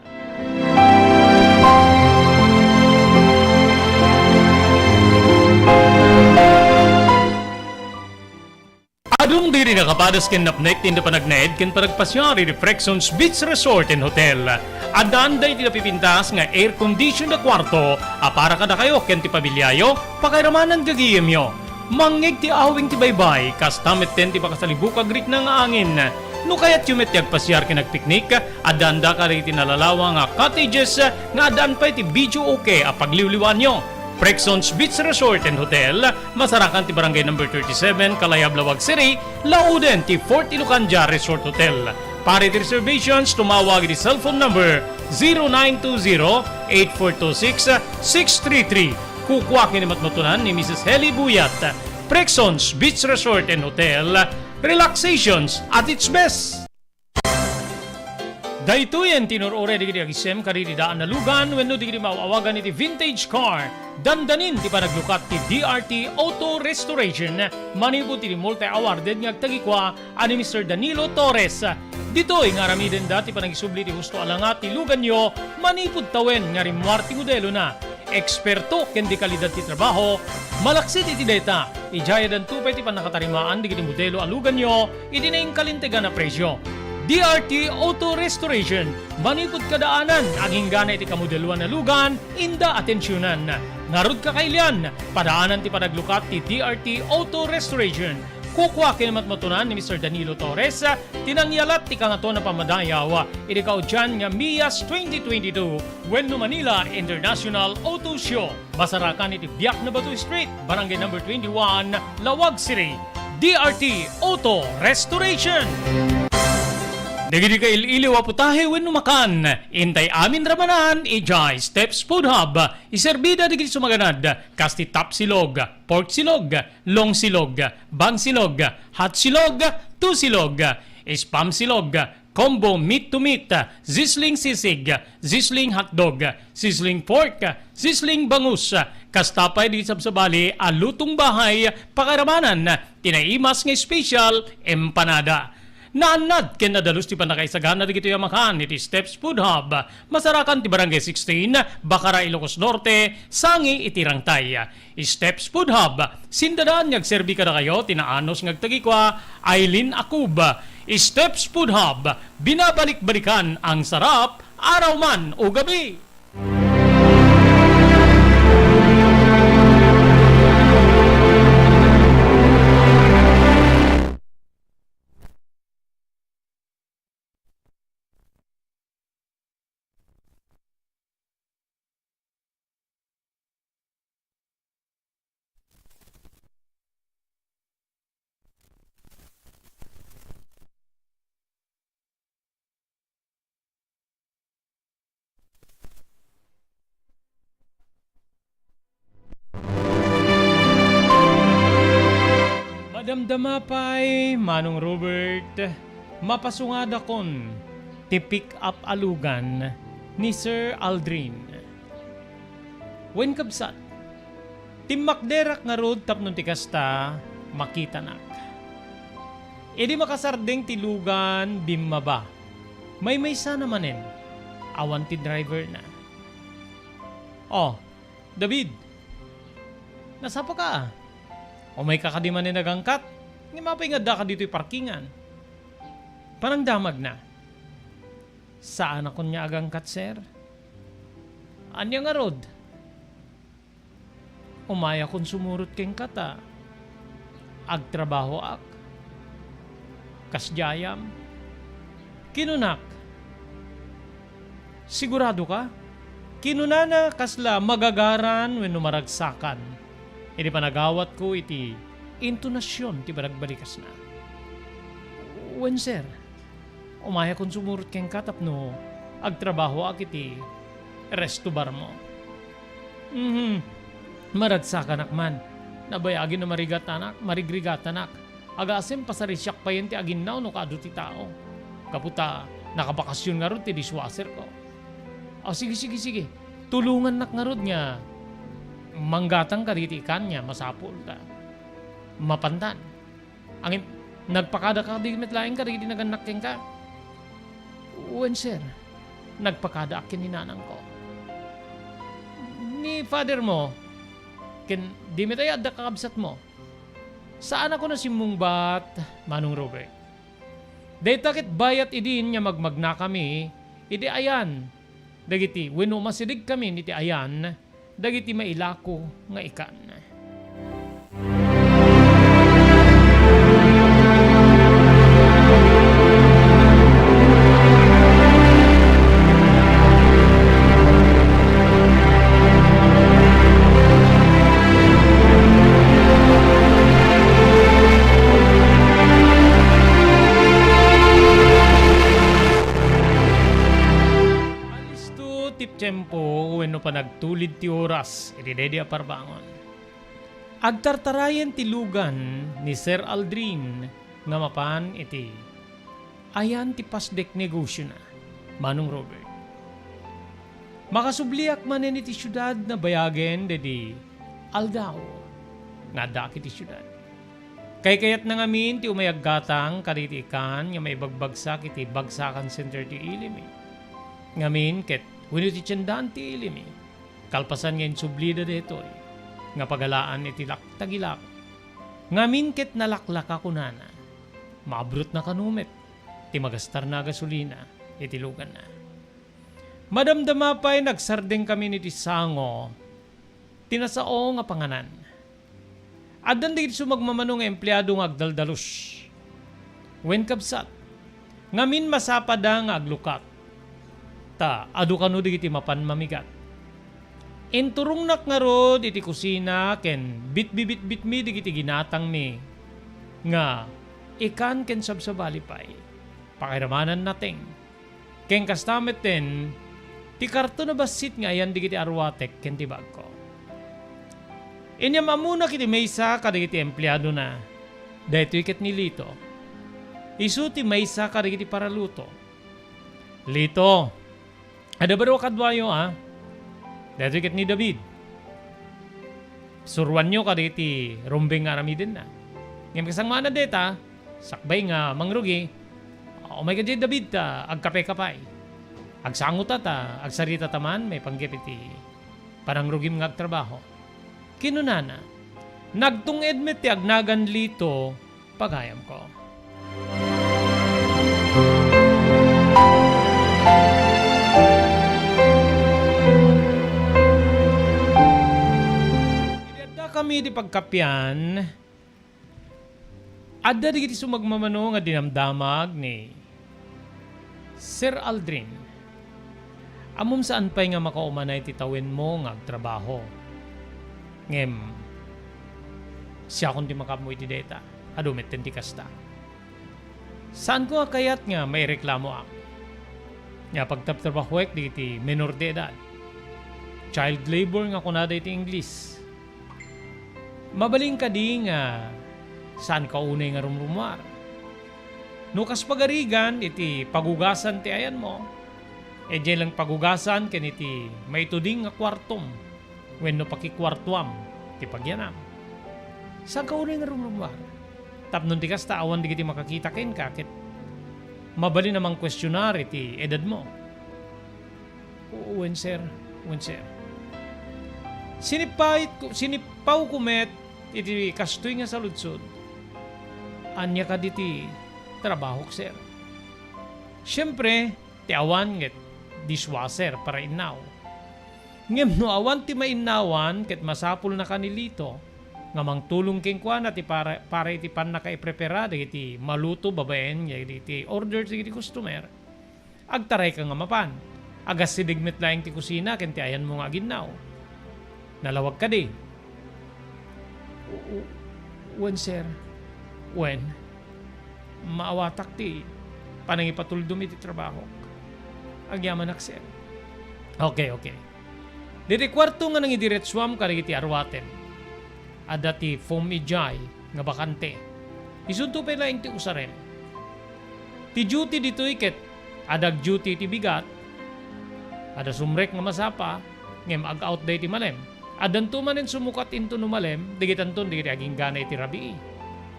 Adun diri nakapadas ken napnek ti inda panagnaed ken panagpasiar iti Prexons Beach Resort and Hotel. Addaanda iti napipintas nga air condition a kuarto a para kadakayo ken ti pamiliayo, pakairamanan gagayemyo. Mangngeg ti awing ti baybay, kasta metten ti makasalibuk a rikna nga angin. No kayatyo met ti agpasiar ken agpiknik, addaanda kadagiti nalalawa nga cottages nga addaan pay ti videoke a pagliwliwaanyo. Prexons Beach Resort and Hotel, masarakan ti Barangay Number thirty-seven, Kalayab, Laoag City, lauden ti Fort Ilocandia Resort Hotel. Para iti reservations, tumawag iti cellphone number zero nine two zero, eight four two six, six three three. Kukua ken ni matmatunan ni Missus Heli Buyat. Prexons Beach Resort and Hotel, relaxations at its best. Daytoyen ti inur-uray dagiti agisem kadagiti daan a lugan wenno dagiti maaw-awagan iti vintage car. Dandanin ti panaglukat ti D R T Auto Restoration manipud iti multi-awarded nga agtagikua a ni Mister Danilo Torres. Ditoy nga aramidenda ti panagisubli ti husto a langa ti luganyo manipud tawen nga rimmuar ti modelona. Eksperto ken de kalidad ti trabaho, malaksid iti dayta, idiay addanto pay ti pannakatarimaan dagiti modelo a luganyo iti naingkalintegan a presio. D R T Auto Restoration, manipud kadaanan, aginggana iti kamodeloan a lugan, inda atensionan. Ngarud, kakailian, padaanan ti panaglukat ti D R T Auto Restoration. Kukua ken ni matmatunan ni Mister Danilo Torres, ti nangyalat ti Kangatoan a Pammadayaw iti kaudian nga Mias twenty twenty-two wenno Manila International Auto Show. Masarakan iti Biak na Bato Street, Barangay Number twenty-one, Laoag City. D R T Auto Restoration. Dagiti kail-iliw a putahe wenno makan, intay amin ramanan idiay Steps Food Hub. Iserbida dagiti sumaganad, kas ti Tapsilog, Porksilog, Longsilog, Bangsilog, Hotsilog, Tusilog, Spamsilog, Combo Meat to Meat, Sizzling Sisig, Sizzling Hotdog, Sizzling Pork, Sizzling Bangus, kasta pay dagiti sabsabali a lutong bahay, pakairamanan ti naimas nga special empanada. Naannad ken nadalus ti pannakaisagana dagitoy a makan iti Steps Food Hub. Masarakan ti Barangay sixteen, Bacara, Ilocos Norte, sangi iti Rangtay. Steps Food Hub, sindadaan nga agserbi kadakayo ti naanus nga agtagikua, Aileen Akub. Steps Food Hub, binabalik-balikan ang sarap, araw man o gabi. Madamdama pay, Manong Robert, mapasungadakon ti pick-up a lugan ni Sir Aldrin. Wen, kabsat, timmakderak ngarud tapno ti kasta, makitanak. Idi makasardeng ti lugan, bimmaba. Maymaysana manen, awan ti driver na. Oh, David, nasapaka? Umayka kadi manen agangkat? Ngem apay nga addaka ditoy parkingan? Panangdamagna. Saanakon nga agangkat, sir. Ania ngarud? Umayakon sumurot kenka ta agtrabahoak. Kasdiayam. Kinunak, "Sigurado ka?" Kinunana kasla magagaran wenno maragsakan. Idi panagawatko iti intonasion ti panagbalikasna. Wen, sir. Umayakon sumurot kenka tapno agtrabahoak iti resto barmo. Mhm. Maragsakanak man. Nabayagin a marigatanak, marigrigatanak. Agasem, pasarisiak payen ti aginnaw no kaadu ti tao. Gapu ta nakabakasyon ngarud ti dishwasherko. O, sige, sige, sige. Tulongannak ngarud nga manggatang kadagiti ikan nga masapul ta mapandan. Ngem, nagpakada kadi met laeng kadagiti nagannak kenka? Wen, sir. Nagpakadaak ken ni nanangko. Ni father mo, ken di met aya adda kakabsat mo? Saan a kuna simmungbat, Manong Robert. Dayta ket bayat idin nga magmagnakami iti ayan dagiti wenno umasidegkami iti ayan dagiti mailako nga ikan. Alisto ti tiempo wenno panagtulid ti oras iti daydi a parbangon. Agtartarayen ti lugan ni Sir Aldrin nga mapan iti ayan ti pasdek negosiona, Manong Robert. Makasubliak manen iti siudad nabayagen daydi aldaw nga addaak iti siudad. Kaykayatna ngamin ti umay aggatang kadagiti ikan nga maibagbagsak iti Bagsakan Center ti Ilimi. Ngamin ket wenno ti tiendaan ti Ilimi. Kalpasan nga insublida daytoy nga pagalaan iti laktagilak. Ngamin ket nalaklaka kunana. Maabrutna kano met ti magastarna a gasolina iti luganna. Madamdama pay nagsardengkami iti sango ti nasao nga panganan. Addan dagiti sumagmamano nga empleado nga agdaldalus wen kabsat. Ngamin, masapada nga aglukat, ta adu kano dagiti mapan mamigat. Inturongnak ngarud iti kusina ken bitbibitbitmi dagiti ginatangmi nga ikan ken sabsabali pay. Pakairamana nateng. Ken kasta metten ti karton a bassit nga ayan dagiti aruatek ken ti bagko. Inyam-ammonak iti maysa kadagiti empleadona. Daytoy ket ni Lito. Isu ti maysa kadagiti paraluto. Lito, adda baro a kaduayo, a? Daytoy ket ni David. Suroanyo kadagiti rumbeng nga aramidenna. Ngem kasano manen dayta, sakbay nga mangrugi, umay ka diay David ta agkape-ka pay. Agsangota ta agsaritata man maipanggep iti panangrugim nga agtrabaho. Kinunana, "Nagtung-ed met ti agnagan Lito, pagayamko." Idi addakami iti pagkapean, adda dagiti sumagmamano nga dinamdamag ni Sir Aldrin. Ammom, saan pay nga makaumana iti tawenmo nga agtrabaho. Ngem, siakon ti makaammo iti dayta. Adu metten ti kasta. Saanko nga kayat nga maireklamoak. Nga pagtabtrabahoek dagiti menor de edad. Child labor nga kunada iti Ingles. Mabalin kadi nga saanka unay nga rumrumuar? No kas pagarigan iti pagugasan ti ayanmo, idiay lang pagugasan ken iti maituding nga kuartom wenno pakikuartuam ti pagyanam. Saanka unay nga rumrumuar? Tapno ti kasta, awan dagiti makakita kenka ket mabalin a mangkuestionar iti edadmo. Oo, wen, sir. Wen, sir. Sinippawko, sinippawko met iti kastoy nga saludsod. Ania kadi ti trabahok, sir? Siempre, ti awan ket dishwasher para innaw. Ngem no awan ti mainnawan, ket masapulnaka ni Lito nga mangtulong kenkuana ti para, para iti pannakaiprepara dagiti maluto babaen dagiti order dagiti customer. Agtarayka nga mapan. Agasideg met laeng ti kusina ken ti ayanmo nga aginnaw. Nalawag kadi? U-, u-, wen, sir. Wen. maawatak ti panangipatuldom iti trabahok. Agyamanak, sir. Okay, okay. Ditoy kuarto nga nangidiretsuam kadagiti aruatem, adda ti foam idiay nga bakante. Isunto pay laeng ti usarem. Ti duty ditoy ket adda ag-duty iti bigat, adda sumrek nga masapa, ngem ag-out da iti malem. Addanto manen sumukat inton umalem, dagitanton dagiti aginggana iti rabii.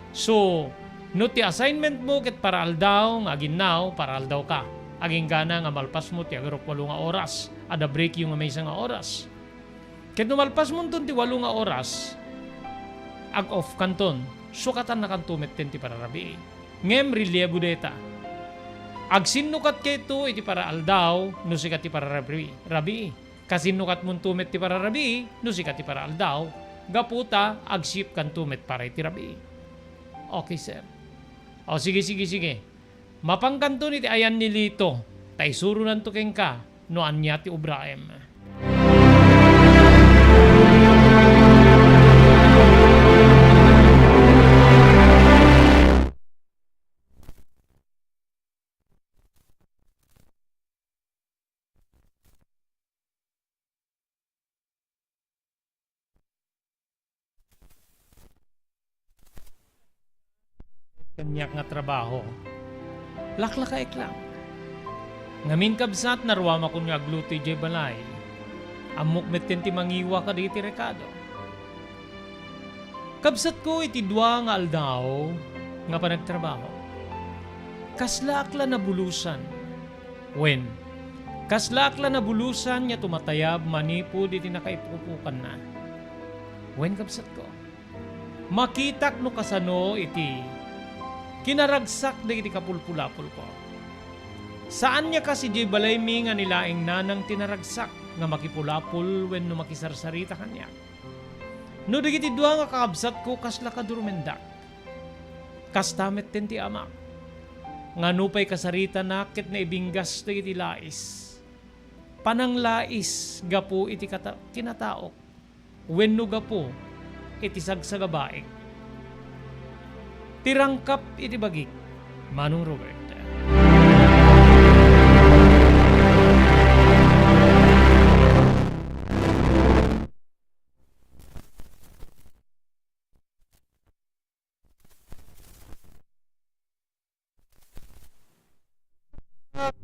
So, no ti assignment mo ket para aldaw nga aginnaw, para aldaw ka. Aginggana nga malpasmo ti agarok walo nga oras, adda break yo nga maysa nga oras. Ket no malpasmonton ti walo nga oras, ag-off kanton, sukatannakanto metten ti pararabii. Ngem reliebo dayta. Agsinnukat kayto iti para aldaw no sika ti para rabii. Rabii. Kasinnukatmonto met ti para rabii no sika ti para aldaw. Gapu ta agshift kanto met para iti rabii. Okay, sir. O, sige, sige, sige. Mapankanton iti ayan ni Lito, ta isuronanto kenka no ania ti obraem. Kaniak nga trabaho. Laklakaek lang. Ngamin, kabsat, naruamakon nga agluto idiay balay. Ammok metten ti mangiwa kadagiti rekado. Kabsatko, iti dua nga aldaw nga panagtrabaho, kaslaak la nabulosan. Wen, kaslaak la nabulosan nga tumatayab manipud iti nakaip-upukanna. Wen, kabsatko, makitak no kasano iti kinaragsak dagiti kapulpulapolko. Saan nga kas idiay balaymi nga ni laeng nanang ti naragsak nga makipulapol wenno makisarsarita kaniak. No dagiti dua nga kakabsatko, kasla kadurumendak. Kasta metten ti amak, nga nupay kasaritanak ket naibinggas dagiti lais. Pananglais gapu iti kata-, kinataok wenno gapu iti sagsagabaek. Ti rangkap iti bagik, Manong Robert.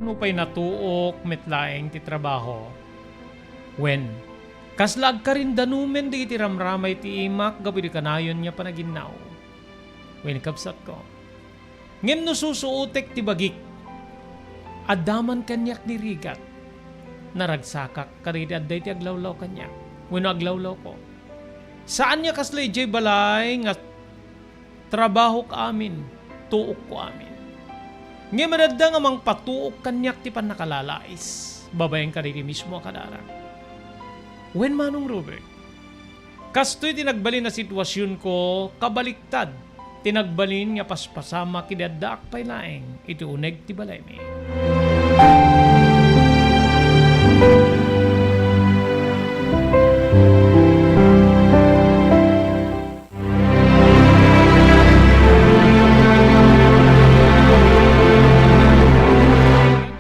Nupay natuok met laeng ti trabaho, wen, kasla agkarindanomen dagiti ramramay ti imak gapu iti kanayon nga panaginnaw. Wen, kabsatko, ngem no susuotek ti bagik, adda man kaniak ni rigat, naragsakak kadagiti adda iti aglawlaw kaniak, wenno aglawlawko. Saan nga kasla idiay balay nga trabahok amin, tuokko amin. Ngem adda nga mangpatuok kaniak ti pannakalalais babaen kadagiti mismo a kadarak. Wen, Manong Robert, kastoy ti nagbalin a situasionko, kabaliktad ti nagbalin nga paspasamak idi addaak pay laeng iti uneg ti balaymi.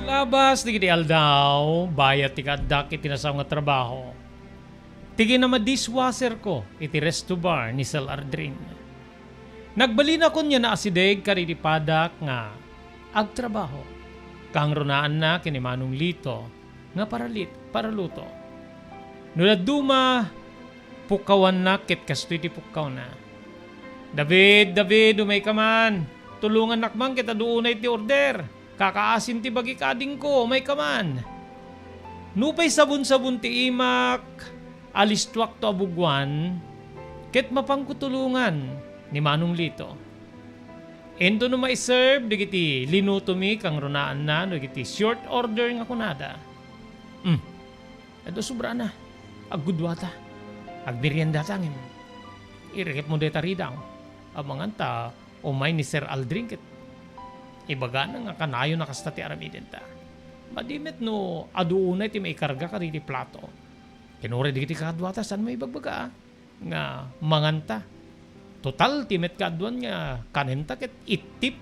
Naglabas dagiti aldaw, bayat ti kaaddak iti nasao nga trabaho. Ti kinama-dishwasherko iti resto bar ni Sir Aldrin. Nagbalinakon nga naasideg kadagiti padak nga agtrabaho. Kangrunaanna ken ni Manong Lito nga paralit-, paraluto. No dadduma, pukkawannak ket kastoy ti pukkawna. "David, David, umayka man! Tulongannak man ket adu unay ti order! Kakaasin ti bagik, adingko, umayka man!" Nupay sabon-sabon ti imak, alistoakto a bugwan, ket mapanko tulongan ni Manong Lito. Intono maiserve dagiti linutomi, kangrunaanna no dagiti short order nga kunada. Hmm. Adu sobrana. Aggudwata. Agmeriendata ngem. Iriketmo dayta ridaw. Amangan ta umay ni Sir Aldrin ket ibagana nga kanayon a kasta ti aramidenta. Madi met no adu unay ti maikarga kadagiti plato. Ken uray dagiti kaduata, saan maibagbaga, a? Nga manganta. Total, ti met kaaduan nga kanenta ket ittip.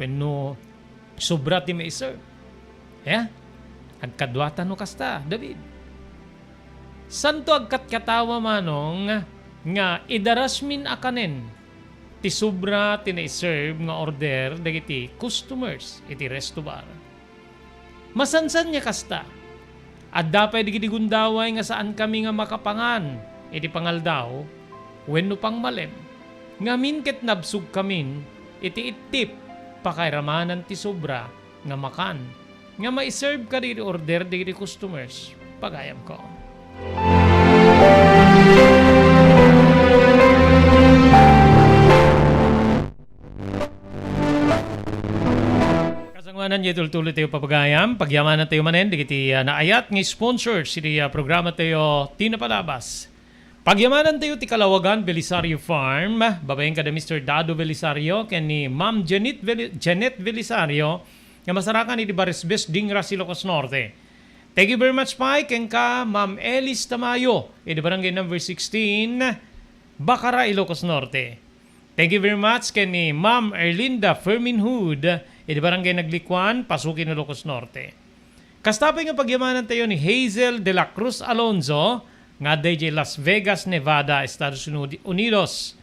wenno sobra ti maiserve. Ya? Agkaduata no kasta, David. Santo agkatkatawa manong nga idarasmin a kanen ti sobra ti naiserve nga order dagiti customers iti resto bar. Masansan nga kasta, adda pay dagiti gundaway nga saankami nga makapangan iti pangaldaw wenno pangmalem, ngamin ket nabsogkamin iti ittip pakairamanan ti sobra nga makan nga maiserve kadagiti order dagiti customers, pagayamko. Kasangoanan, diay tultuloy tayo, papagayam. Pagyamanan tayo manen dagiti, ah, naayat nga sponsors iti, ah, programa tayo, Ti Napalabas. Pagyamanan tayo ti Kalawagan Belisario Farm, babaen kada Mister Dado Belisario ken ni Ma'am Janet Beli-, Janet Belisario nga masarakan iti Barisbes, Dingaras, Ilocos Norte. Thank you very much pay kenka Ma'am Elis Tamayo, iti Barangay Number Sixteen, Bacara, Ilocos Norte. Thank you very much ken ni Ma'am Erlinda Fermin Hood, iti Barangay Naglikuan, Pasukin, Ilocos Norte. Kasta pay nga pagyamanan tayo ni Hazel de la Cruz Alonzo, nga adda idiay Las Vegas, Nevada, Estados Uni-, Unidos.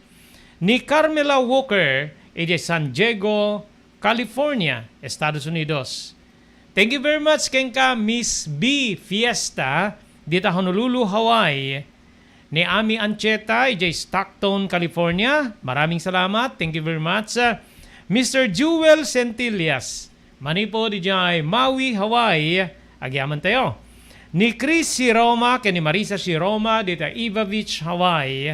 Ni Carmela Walker, idiay San Diego, California, Estados Unidos. Thank you very much kenka Miss B Fiesta, dita Honolulu, Hawaii. Ni Ami Ancheta, idiay Stockton, California. Maraming salamat. Thank you very much. Ah, Mister Jewel Centillas, manipud idiay Maui, Hawaii. Agyaman tayo. Ni Chris Siroma ken ni Marisa Siroma, dita Iva Beach, Hawaii.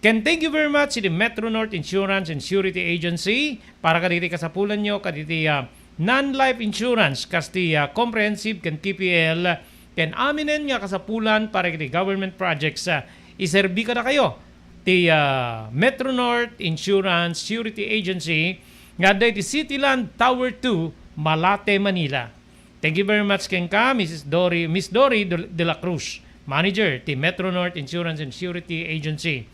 Ken thank you very much iti Metro North Insurance and Surety Agency para kadagiti kasapulanyo kadagiti, ah, non-life insurance, kas ti, ah, comprehensive ken T P L, ken aminen nga kasapulan para iti government projects, ah, iserbi kadakayo ti, ah, Metro North Insurance Surety Agency nga adda iti Cityland Tower two, Malate, Manila. Thank you very much kenka, Missus Dory, Miss Dory de, de la Cruz, manager ti Metro North Insurance and Surety Agency.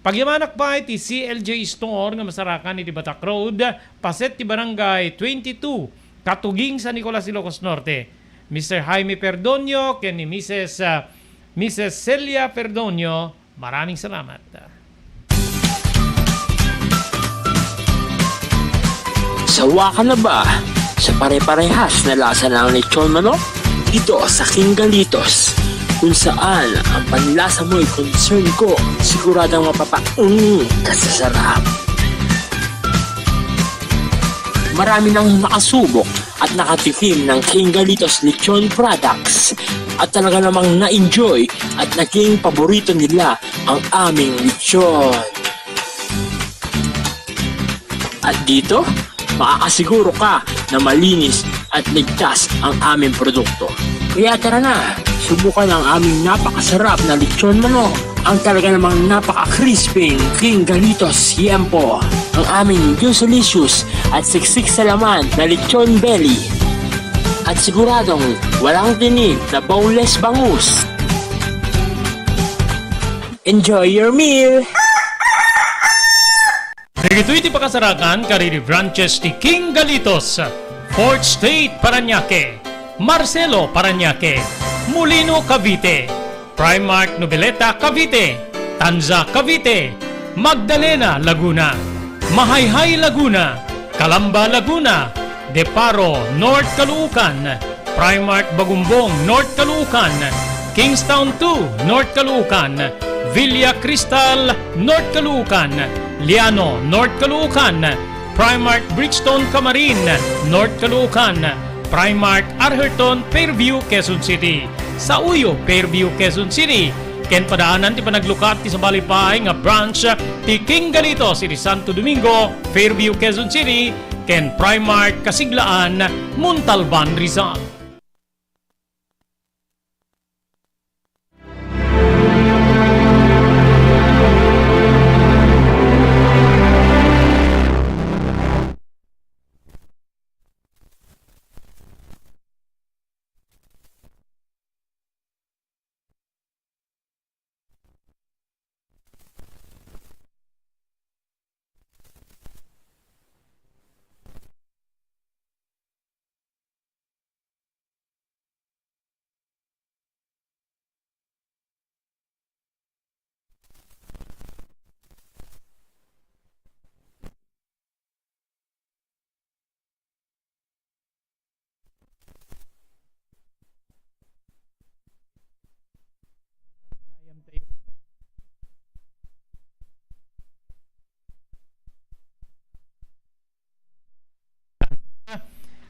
Pagyamanak pay ti C L J Store nga masarakan iti Batak Road, paset ti Barangay twenty-two, Katuging, San Nicolas, Ilocos Norte. Mister Jaime Perdonio ken ni Missus, ah, Missus Celia Perdonio, maraming salamat. Sawa ka na ba sa pare-parehas na lasa ng lechon manok? Dito sa King Galitos, kung saan ang panlasa mo'y concern ko, siguradong mapapauni ka sa sarap. Marami nang nakasubok at nakatikim ng King Galitos Lechon Products at talaga namang na-enjoy at naging paborito nila ang aming lechon. At dito, makakasiguro ka na malinis at ligtas ang aming produkto. Kaya tara na, subukan ang aming napakasarap na lechon manok. Ang talaga namang napaka-crispy King Galitos Yempo. Ang aming juicy-licious at siksik sa laman na lechon belly. At siguradong walang tinik na boneless bangus. Enjoy your meal! Dagitoy ti pakasarakan kadagiti branches ti King Galitos, Fourth Street, Parañaque, Marcelo, Parañaque, Molino, Cavite, Primark Noveleta, Cavite, Tanza, Cavite, Magdalena, Laguna, Mahayhay, Laguna, Calamba, Laguna, De Paro, North Caloocan, Primark Bagumbong, North Caloocan, Kingstown two, North Caloocan, Villa Cristal, North Caloocan, Liano, North Caloocan, Primark Brixton, Camarin, North Caloocan, Primark Arherton, Fairview, Quezon City, Sauyo, Fairview, Quezon City, ken padaanan ti panaglukat ti sabali pay nga branch ti King Galitos iti Santo Domingo, Fairview, Quezon City, ken Primark Kasiglaan, Montalban, Rizal.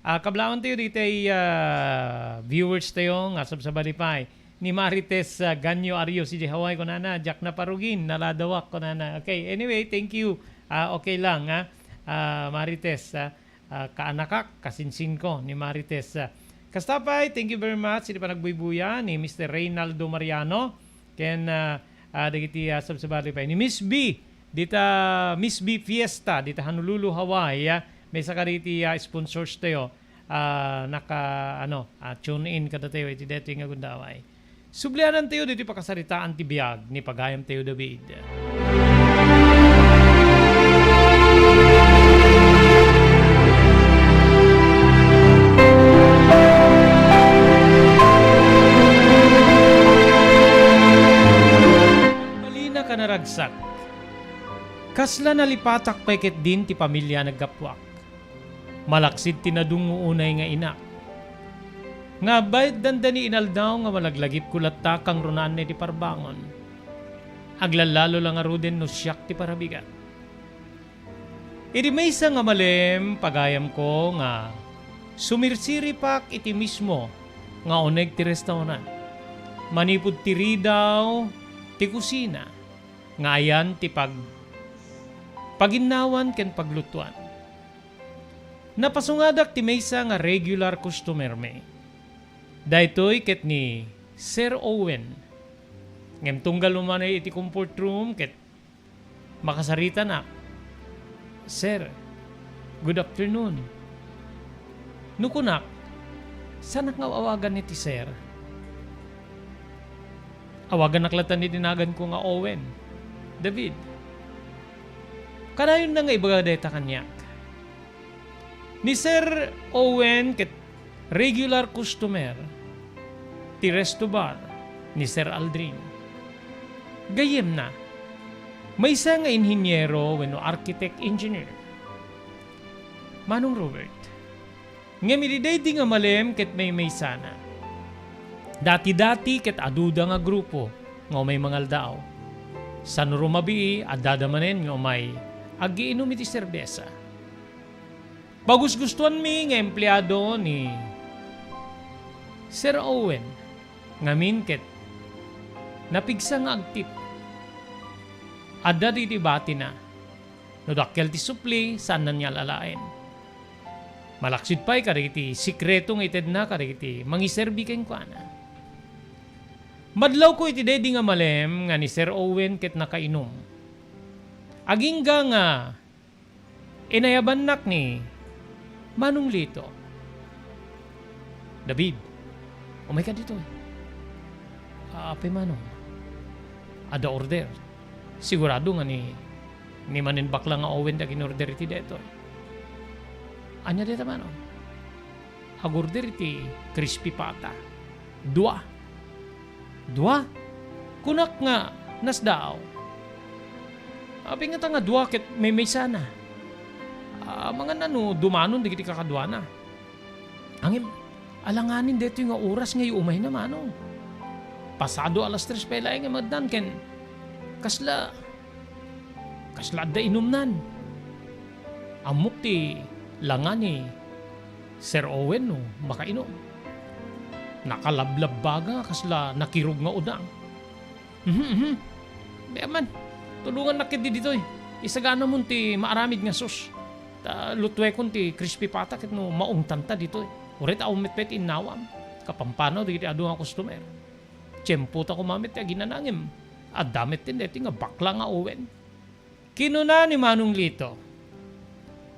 Ah, kablawan tayo ditoy, ah, viewers tayo nga sabsabali pay. Ni Marites, ah, Ganyo Arios, idiay Hawaii, kunana, "Diak naparugin, naladawak," kunana. Okay, anyway, thank you. Ah, okay lang, ah. Ah, Marites, ah, ah, kaanakak, kasinsinko ni Marites, ah. Kasta pay, thank you very much iti panagbuybuya ni Mister Reynaldo Mariano, ken, ah, ah, dagiti, ah, sabsabali pay ni Miss B, dita Miss B Fiesta, dita Honolulu, Hawaii, ah, maysa kadagiti, ah, sponsors tayo, ah, naka, ano, ah, tune in kadatayo iti daytoy nga gundaway. Sublianantayo ditoy pakasaritaan ti biag ni pagayamtayo David. Balina ka naragsak. Kasla nalipatak pay ketdin ti pamilya a naggapuak. Malaksid ti nadungngo unay nga inak. Nga baet dandani inaldaw nga malaglagipko latta kangrunaan iti parbangon. Aglallalo la ngaruden no siak ti parabigat. Idi maysa nga malem, pagayamko nga sumirsiripak iti mismo nga uneg ti restaurant. Manipud ti ridaw ti kusina nga ayan ti pag-, paginnawan ken paglutuan. Napasungadak ti maysa nga regular customer mi. Daytoy ket ni Sir Owen. Ngem tunggal umanay iti comfort room ket makasaritanak, "Sir, good afternoon." No kunak, "Saanak nga awagan iti sir?" Awagannak latta ni dinaganko nga Owen. David, kanayonna nga ibaga dayta kaniak. Ni Sir Owen ket regular customer ti resto bar ni Sir Aldrin. Gayyemna, maysa nga inhiniero wenno architect engineer. Manong Robert, ngem idi daydi nga malem ket maymaysana. Dati-dati ket aduda nga grupo nga umay mangaldaw. San rumabii, addada manen nga umay agiinum iti serbesa. Pagusgustoanmi nga empleado ni Sir Owen ngamin ket napigsa nga agtip. Adda dagiti batina. No dakkel ti supli, saanna nga al-alaen. Malaksid pay kadagiti sekreto nga itedna kadagiti mangiserbi kenkuana. Madlawko iti daydi nga malem nga ni Sir Owen ket nakainum. Agingga nga inayabannak ni Manong Lito. "David, umayka ditoy." "Apay, Manong?" "Adda order. Sigurado nga ni, ni manen bakla nga Owen ti agin-order iti daytoy." "Ania dayta, Manong?" "Ag-order iti crispy pata. Dua." "Dua?" Kunak nga nasdaaw. "Apay ngata nga dua ket maymaysana? Amangan no dumanon dagiti kakaduana." "Ngem, alanganin daytoy nga oras nga umayna, Manong. Pasado alas tres pay laeng nga maddan ken kasla, kasla adda inumnan. Ammok ti langa ni Sir Owen no makainom. Nakalablabbaga nga kasla nakirog nga udang." "Mhm, mhm. Di man. Tulongannak ketdi ditoy. Isaganamon ti maaramid nga sos. Ta lutuekon ti crispy pata ket no maungtanta ditoy. Uray ta awan met pay ti innawam. Kapampanaw dagiti adu nga customer. Tiempota koma met ti aginana ngem adda met ti daytoy nga bakla nga Owen." Kinuna ni Manong Lito,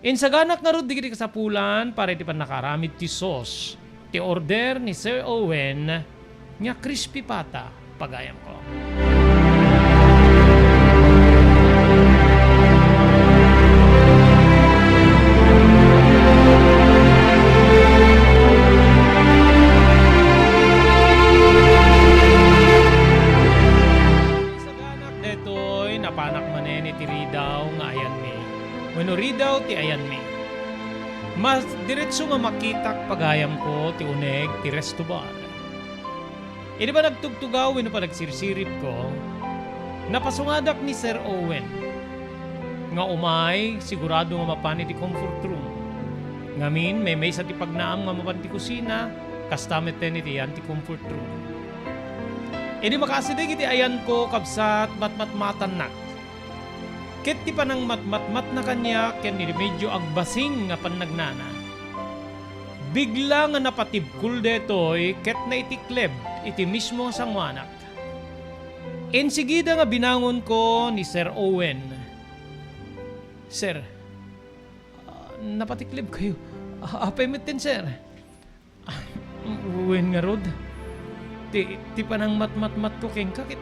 "Insaganak ngarud dagiti kasapulan para iti pannakaaramid ti sos ti order ni Sir Owen nga crispy pata, pagayamko." Saganak daytoy, napanak manen iti ridaw nga ayanmi. Wenno ridaw ti ayanmi. Mas diretso nga makitak pagayamko ti uneg ti resto bar. Idi panagtugtugaw wenno panagsirsiripko, napasungadak ni Sir Owen nga umay, sigurado nga mapan iti comfort room. Ngamin, maymaysa ti pagnaam nga mapan ti kusina, kasta metten iti yan ti comfort room. Idi makaasideg iti ayanko, kabsat, matmatmatannak. Ket ti panangmatmatmatna kaniak ken ni medyo agbasing nga pannagnana. Bigla nga napatibkol daytoy ket naitikleb iti mismo nga sanguanak. Insigida nga binangonko ni Sir Owen. "Sir, ah, napatikleb kayo. Ah, apay metten, sir?" "Ah, wen ngarud. Ti, ti panangmatmatmatko kenka ket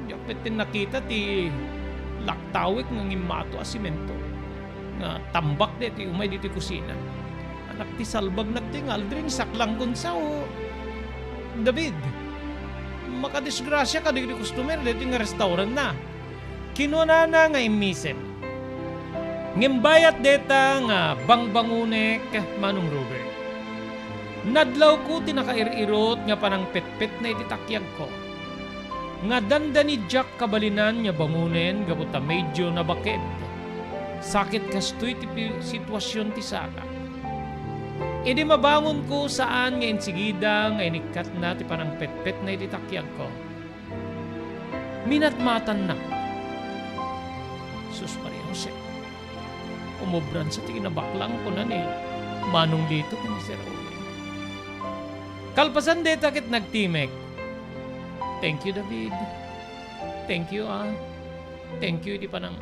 diak metten nakita ti laktawek nga ngimmato a semento nga tambak daytoy umay ditoy kusina. Anak ti salbagnak ti nga Aldrin, saklangkon sao. David, makadisgrasiaka dagiti customer daytoy nga restaurantna." Kinunana nga immisem. Ngem bayat dayta nga bangbangonek, Manong Robert. Nadlawko ti nakair-irot nga panangpetpetna iti takiagko. Nga dandani diak kabalinan nga bangonen gapu ta medyo nabaked. Sakit kastoy ti pi-, situasion ti saka. Idi mabangonko, saan nga insigida nga inikkatna ti panangpetpetna iti takiagko. Minatmatanna. "Sus, Maria Jose, umobransa ti kinabaklang," kuna ni Manong Lito ken ni Sir Owen. Kalpasan dayta ket nagtimek. "Thank you, David. Thank you, ah. Thank you iti panang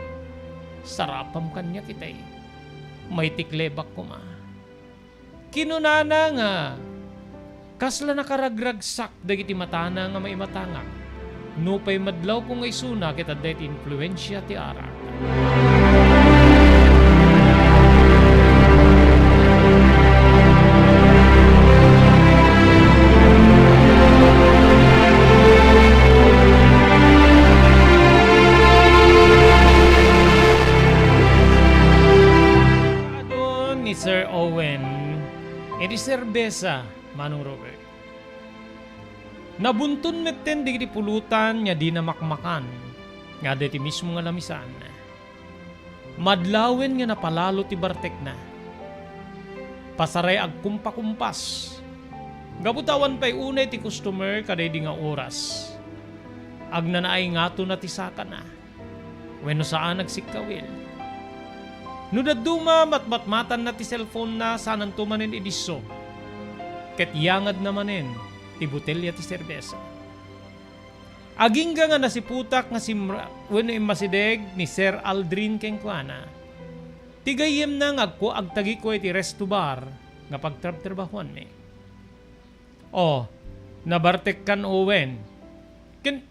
sarapam kaniak itay. Maitiklebak koma." Kinunana nga kasla nakaragragsak dagiti matana nga maimatangak. Nupay madlawko nga isuna ket adda iti influensia ti arak. Adun ni Sir Owen, iti serbesa, Manong Robert. Nabunton metten dagiti pulutan nga dina makmakan, nga adda iti mismo nga lamisan. Madlawen nga napalalo ti bartekna. Pasaray agkumpakumpas. Gapu ta awan pay unay ti customer kadaydi nga oras. Agnanaay ngatona ti sakana. Wenno saan agsikkawil. No dadduma, matmatmatanna ti cellphone-na sananto manen idisso. Ket yangadna manen ti botelya ti serbesa. Agingga nga nasiputak nga simra-, wenno immasideg ni Sir Aldrin kenkuana. Ti gayyemna nga agku-, agtagikua iti resto bar nga pagtrabtrabahuanmi. "Oh, nabartekkan, Owen. Ken,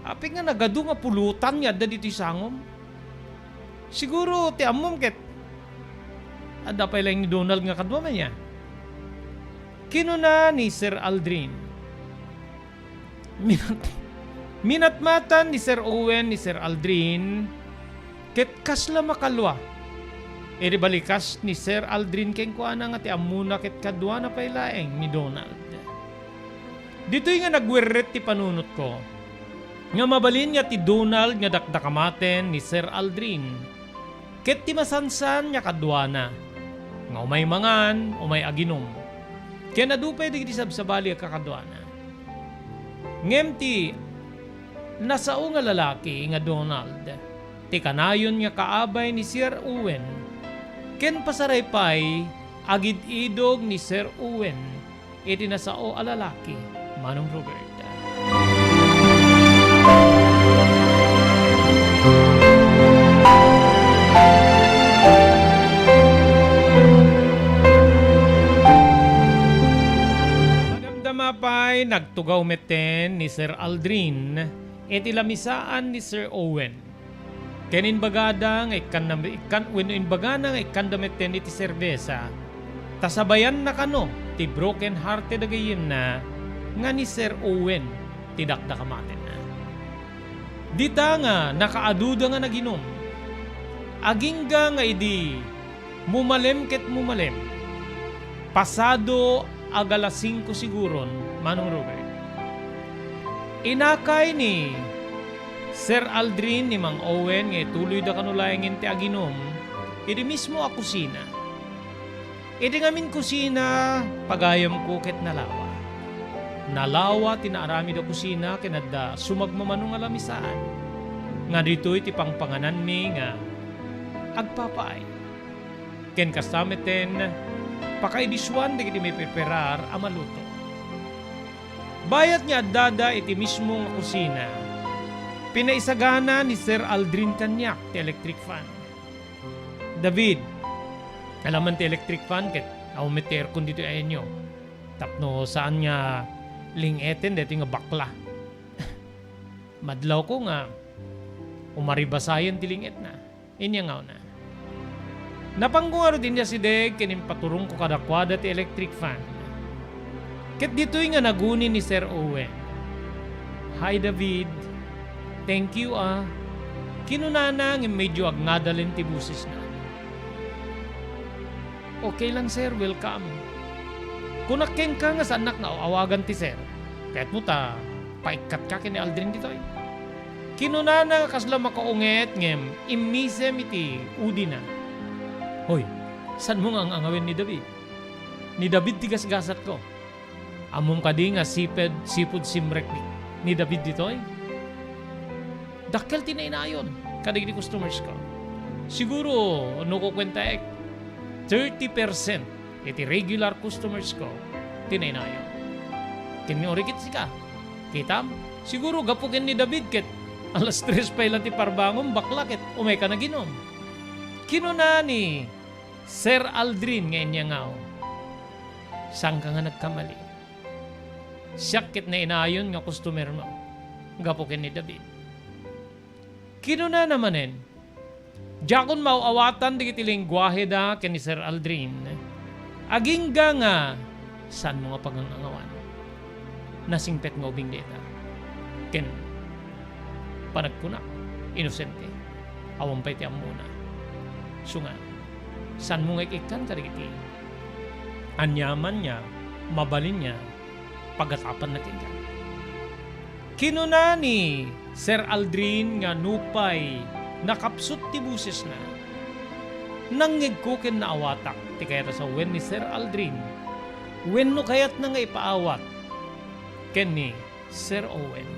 apay nga nagadu nga pulutan nga adda ditoy sangom? Siguro ti ammom ket adda pay laeng ni Donald nga kaduam aya?" Kinuna ni Sir Aldrin. Minat-, minatmatan ni Sir Owen ni Sir Aldrin ket kasla makalua. Idi balikas ni Sir Aldrin kenkuana nga ti ammona ket kaduana pay laeng ni Donald. Ditoy nga nagwerret ti panunotko, nga mabalin nga ti Donald nga dakdakamaten ni Sir Aldrin, ket ti masansan nga kaduana, nga umay mangan, umay aginum, ken adu pay dagiti sabsabali a kakaduana. Ngem ti nasao nga lalaki nga Donald, ti kanayon nga kaabay ni Sir Owen, ken pasaray pay agid-idog ni Sir Owen iti nasao a lalaki, Manong Robert. Madamdama pay, nagtugaw metten ni Sir Aldrin iti lamisaan ni Sir Owen. Ken imbagada nga ikkanda, ikkan-, wenno imbagana nga ikkanda metten iti serbesa, ta sabayanna kano ti broken hearted a gayyemna nga ni Sir Owen ti dakdakamatenna. Dita nga nakaadu da nga naginum, agingga nga idi mumalem ket mumalem. Pasado ag alas singko siguron, Manong Robert. Inakay ni Sir Aldrin ni Mang Owen nga ituloyda kano laengen ti aginum idi mismo a kusina. Iti ngamin kusina, pagayamko ket nalawa. Nalawa ti naaramid a kusina ken adda sumagmamano nga lamisaan, nga ditoy ti pangpangananmi nga agpapaay. Ken kasta metten, pakaidisuan dagiti maiperperar a maluto. Bayat nga addada iti mismo nga kusina, pinaisagana ni Sir Aldrin kaniak ti electric fan. "David, alamem ti electric fan ket awan met ti aircon ditoy ayanyo. Tapno saan nga ling-eten daytoy nga bakla." Madlawko nga umaribasayan ti ling-etna. Inyangawna. Napanko ngarud idiay asideg ken impaturongko kadakuada ti electric fan. Ket ditoy nga naguni ni Sir Owen. "Hi, David. Thank you, ah." Kinunana ngem medyo agnadalen ti bosesna. "Okay lang, sir. Welcome." Kunak kenka nga saannak nga aw-awagan ti sir. Kayatmo ta paikkatka ken ni Aldrin ditoy? Kinunana nga kasla makaunget ngem immisem iti udina. "Hoy, saanmo nga ang-angawen ni David? Ni David ti gasgasatko. Ammom kadi nga siped, sipud simrek ni, ni David ditoy? Dakkel ti nainayon kadagiti customers ko. Siguro, no kukuentaek, thirty percent iti regular customers ko ti nainayon. Ken ni urikit sika, kitam, siguro gapu ken ni David ket alas tres pay la ti parbangom, bakla ket umayka naginom." Kinuna ni Sir Aldrin nga inyangaw, "Saanka nga nagkamali. Siak ket nainayon nga customer mo gapu ken ni David." Kinunana manen, "Diakon maaw-awatan dagiti lengguaheda ken ni Sir Aldrin, agingga nga saanmo nga pagang-angawan. Nasingpet nga ubing dayta. Ken panagkunak, inosente, awan pay ti ammona. Isu nga, saanmo nga ik-ikkan kadagiti aniaman nga mabalin nga pagatapanna kenka?" Kinuna ni Sir Aldrin nga nupay nakapsut ti bosesna, "Nangngegko ken naawatak ti kayat a sawen ni Sir Aldrin wenno kayatna nga ipaawat ken ni Sir Owen."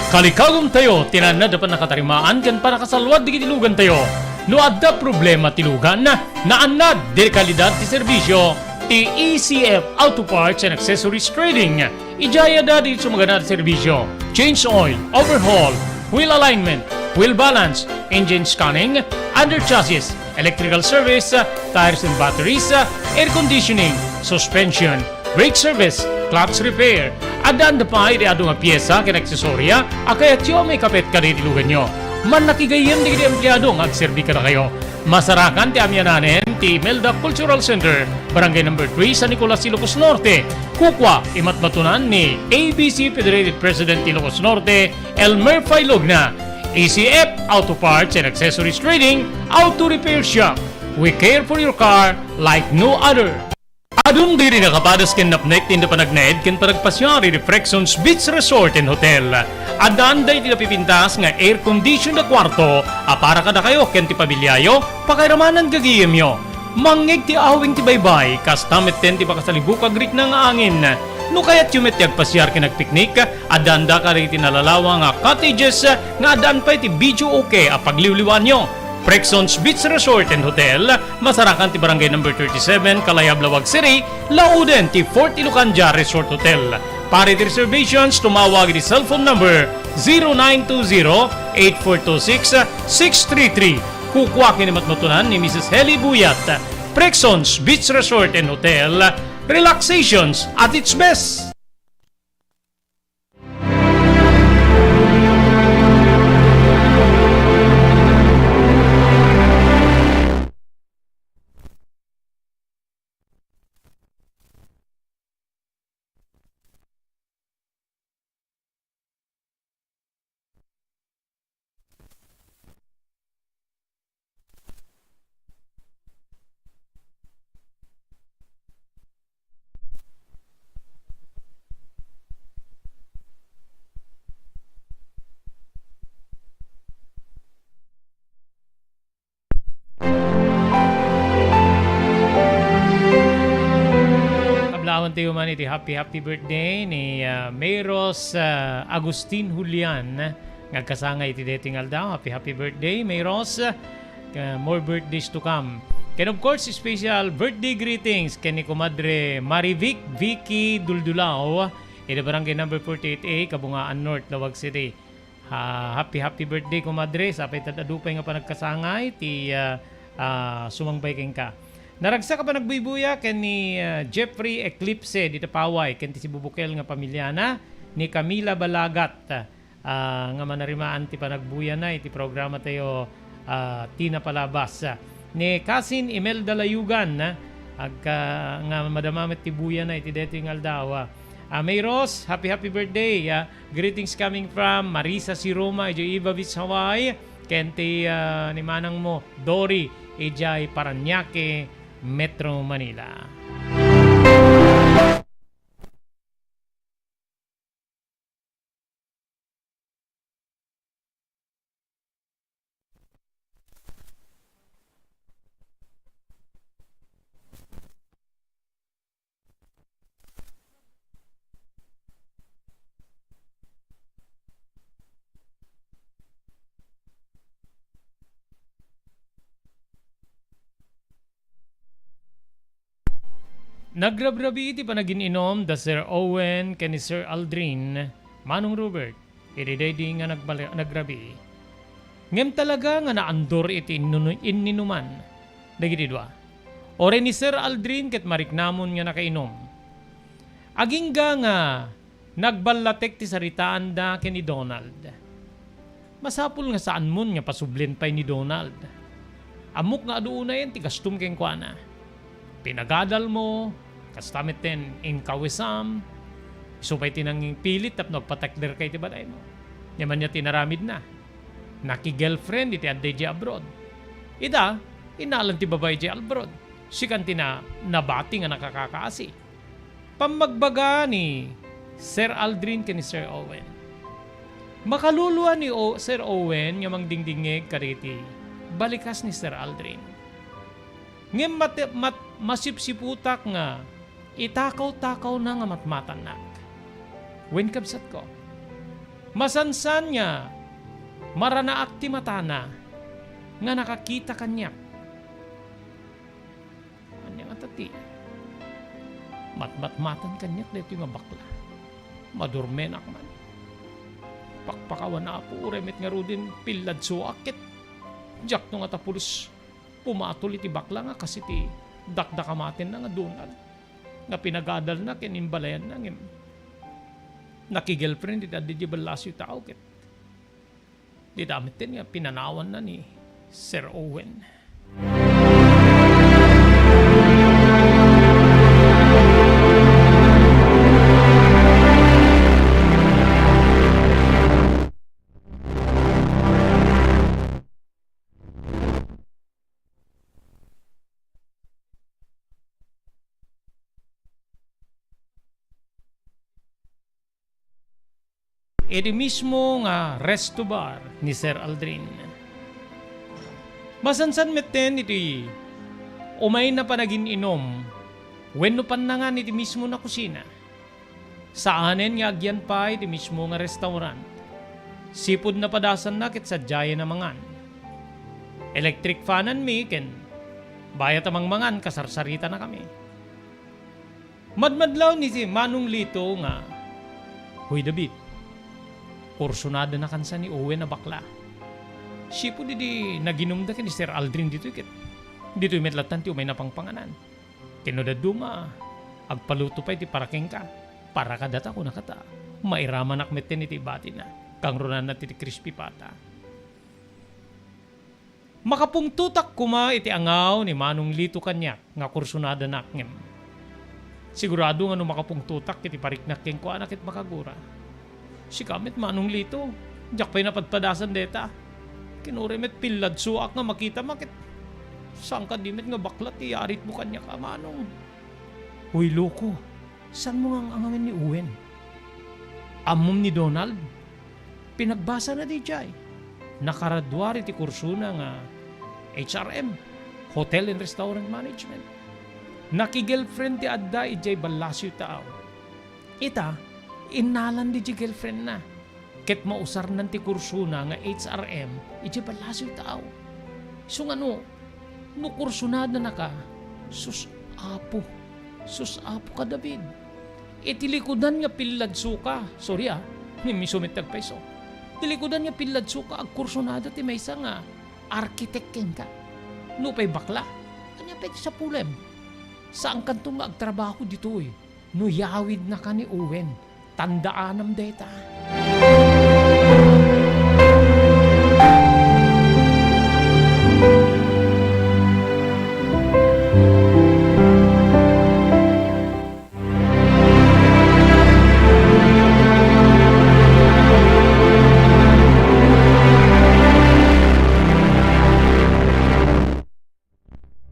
Kalikagumtayo ti naannad a pannakatarimaan ken pannakasalluad dagiti lugantayo. No adda problema ti lugan, naannad ti kalidad ti serbisio ti E C F Auto Parts and Accessories Trading. Idiay adda dagiti sumaganada a serbisio: change oil, overhaul, wheel alignment, wheel balance, engine scanning, under chassis, electrical service, tires and batteries, air conditioning, suspension, brake service, clutch repair. Addaan da pay ti adu nga piesa ken aksesoria a kayatyo a maikapit kadagiti luganyo. Mannakigayem dagiti empleado nga agserbi kadakayo. Masarakan ti amianen ti Imelda Cultural Center, Barangay Number Three, San Nicolas, Ilocos Norte. Kukua, imatmatunan ni A B C Federated President ti Ilocos Norte, Elmer Failogna. E C F Auto Parts and Accessories Trading, Auto Repair Shop. We care for your car like no other. Adun diri nakapadas ken napnek ti inda panagnaed ken panagpasiar iti Prexons Beach Resort and Hotel. Addaanda iti napipintas nga air conditioned a kuarto a para kadakayo ken ti pamiliayo, pakairamanan gagayemyo. Mangngeg ti awing ti baybay, kasta metten ti makasalibuk a agrikna nga angin. No kayatyo met ti agpasiar ken agpiknik, addaanda kadagiti nalalawa nga cottages nga addaan pay ti videoke a pagliwliwaanyo. Prexons Beach Resort and Hotel, masarakan ti Barangay Number Thirty-seven, Kalayab, Laoag City, lauden ti Fort Ilocandia Resort Hotel. Para iti reservations, tumawag iti cellphone number zero nine two zero, eight four two six, six three three. Kukua ken imatmatunan ni Missus Heli Buyat. Prexons Beach Resort and Hotel, relaxations at its best. Tayo man iti happy, happy birthday ni, ah, Mayros, ah, Agustin Julian nga agkasangay iti daytoy nga aldaw. Happy, happy birthday, Mayros. Ah, more birthdays to come. Ken of course, special birthday greetings ken ni Kumadre Marivic Vicky Duldulao, iti Barangay Number forty-eight A, Kabungaan North, Laoag City. Ah, happy, happy birthday, Kumadre. Sapay ta adu pay nga panagkasangay ti, ah, ah, sumangbay kenka. Naragsak a panagbuybuya ken ni, ah, Jeffrey Eclipse dita Paway ken ti sibubukel nga pamiliana, ni Camila Balagat, ah, nga manarimaan ti panagbuyana iti programa tayo, ah, Ti Napalabas. Ni Cousin Imelda Layugan, ah, agka-, nga madama met ti buyana iti daytoy nga aldaw. Ah, Mayros, happy, happy birthday, ah. Greetings coming from Marisa Siroma, idiay Iba Beach, Hawaii, ken ti, ah, ni manangmo, Dory, idiay Parañaque, Metro Manila. Nagrabrabii ti panagin-inom da Sir Owen ken ni Sir Aldrin, Manong Robert, iti daydi nga nagbal-, nagrabii. Ngem talaga nga naandor iti innunu-, inninuman dagiti dua. Uray ni Sir Aldrin ket mariknamon nga nakainom. Agingga nga nagballatek ti saritaanda ken ni Donald. Masapul nga saanmon nga pasublien pay ni Donald. Ammok nga adu unayen ti gastom kenkuana. Pinagadalmo, kasta metten inkawesam, isu pay ti nangpilit tapno agpatakderka iti balaymo. Ngem ania ti inaramidna? Naki-girlfriend iti adda idiay abroad. Ita, inalan ti babai idiay abroad. Sikan ti na-, nabati nga nakakakaasi. Pammagbaga ni Sir Aldrin ken ni Sir Owen. Makaluluan ni O-, Sir Owen nga mangdingdingngeg kadagiti balikas ni Sir Aldrin. Ngem mat-, mat-, masipsiputak nga itakaw-takawna nga matmatannak. Wen, kabsatko, masansan nga maranaak ti matana nga nakakita kaniak. Ania ngata ti matmatmatan kaniak daytoy nga bakla? Madurmenak man. Pakpakawan, Apo, uray met ngaruden pilladsoak ket diakto ngata pulos pumatol iti bakla nga kas iti dakdakamatenna nga Donald nga pinagadalna ken imbalayanna ngem naki-girlfriend iti adda idiay ballasiw tao ket dita metten nga pinanawanna ni Sir Owen. Iti mismo nga resto bar ni Sir Aldrin. Masansan metten iti umayna panagin-inom wenno pannangan iti mismo nga kusina. Saanen nga agyan pay ti mismo nga restaurant. Sipud napadasanna ket sadiayen a mangan. Electric fananmi ken bayat a mangmangan, kasarsaritanakami. Madmadlaw ni Manong Lito nga, "Hoy, David, kursunadanakansa ni Owen a bakla. Sipud idi naginumda ken ni Sir Aldrin ditoy ket ditoy met lattan ti umayna pangpanganan." Ken no dadduma, agpaluto pay ti para kenka. Para kadata, kunakata, mairamanak metten iti ibatina. Kangrunanna ti crispy pata. Makapungtotak koma iti angaw ni Manong Lito kaniak nga kursunadanak ngem sigurado nga no makapungtotak iti pariknak kenkuana ket makagura. Sika met, Manong Lito, diak pay napadpadasan dayta. Ken uray met pilladsoak nga makitam ket saan kadi met nga bakla ti yaritmo kaniak a manong. Uy, loko, saanmo nga ang-angawen ni Owen? Ammom ni Donald? Pinagbasana diay. Nakaraduar iti kursona nga H R M, Hotel and Restaurant Management. Nakigirlfriend ti adda idiay ballasiw taaw. Ita, innalan diay girlfriendna. Ket mausarnan ti kursona nga H R M idiay ballasiw taaw. Isu nga no, no kursonadanaka, sus, Apo, sus, Apo ka David. Iti likudan nga pilladsoka, sorry ah, ni misumet ti agpayso. Iti likudan nga pilladsoka, agkursonada ti maysa nga architect kenka. Nupay bakla, ania pay ti sapulem? Saankanto nga agtrabaho ditoy no yawidnaka ni Owen. Tandaanam dayta.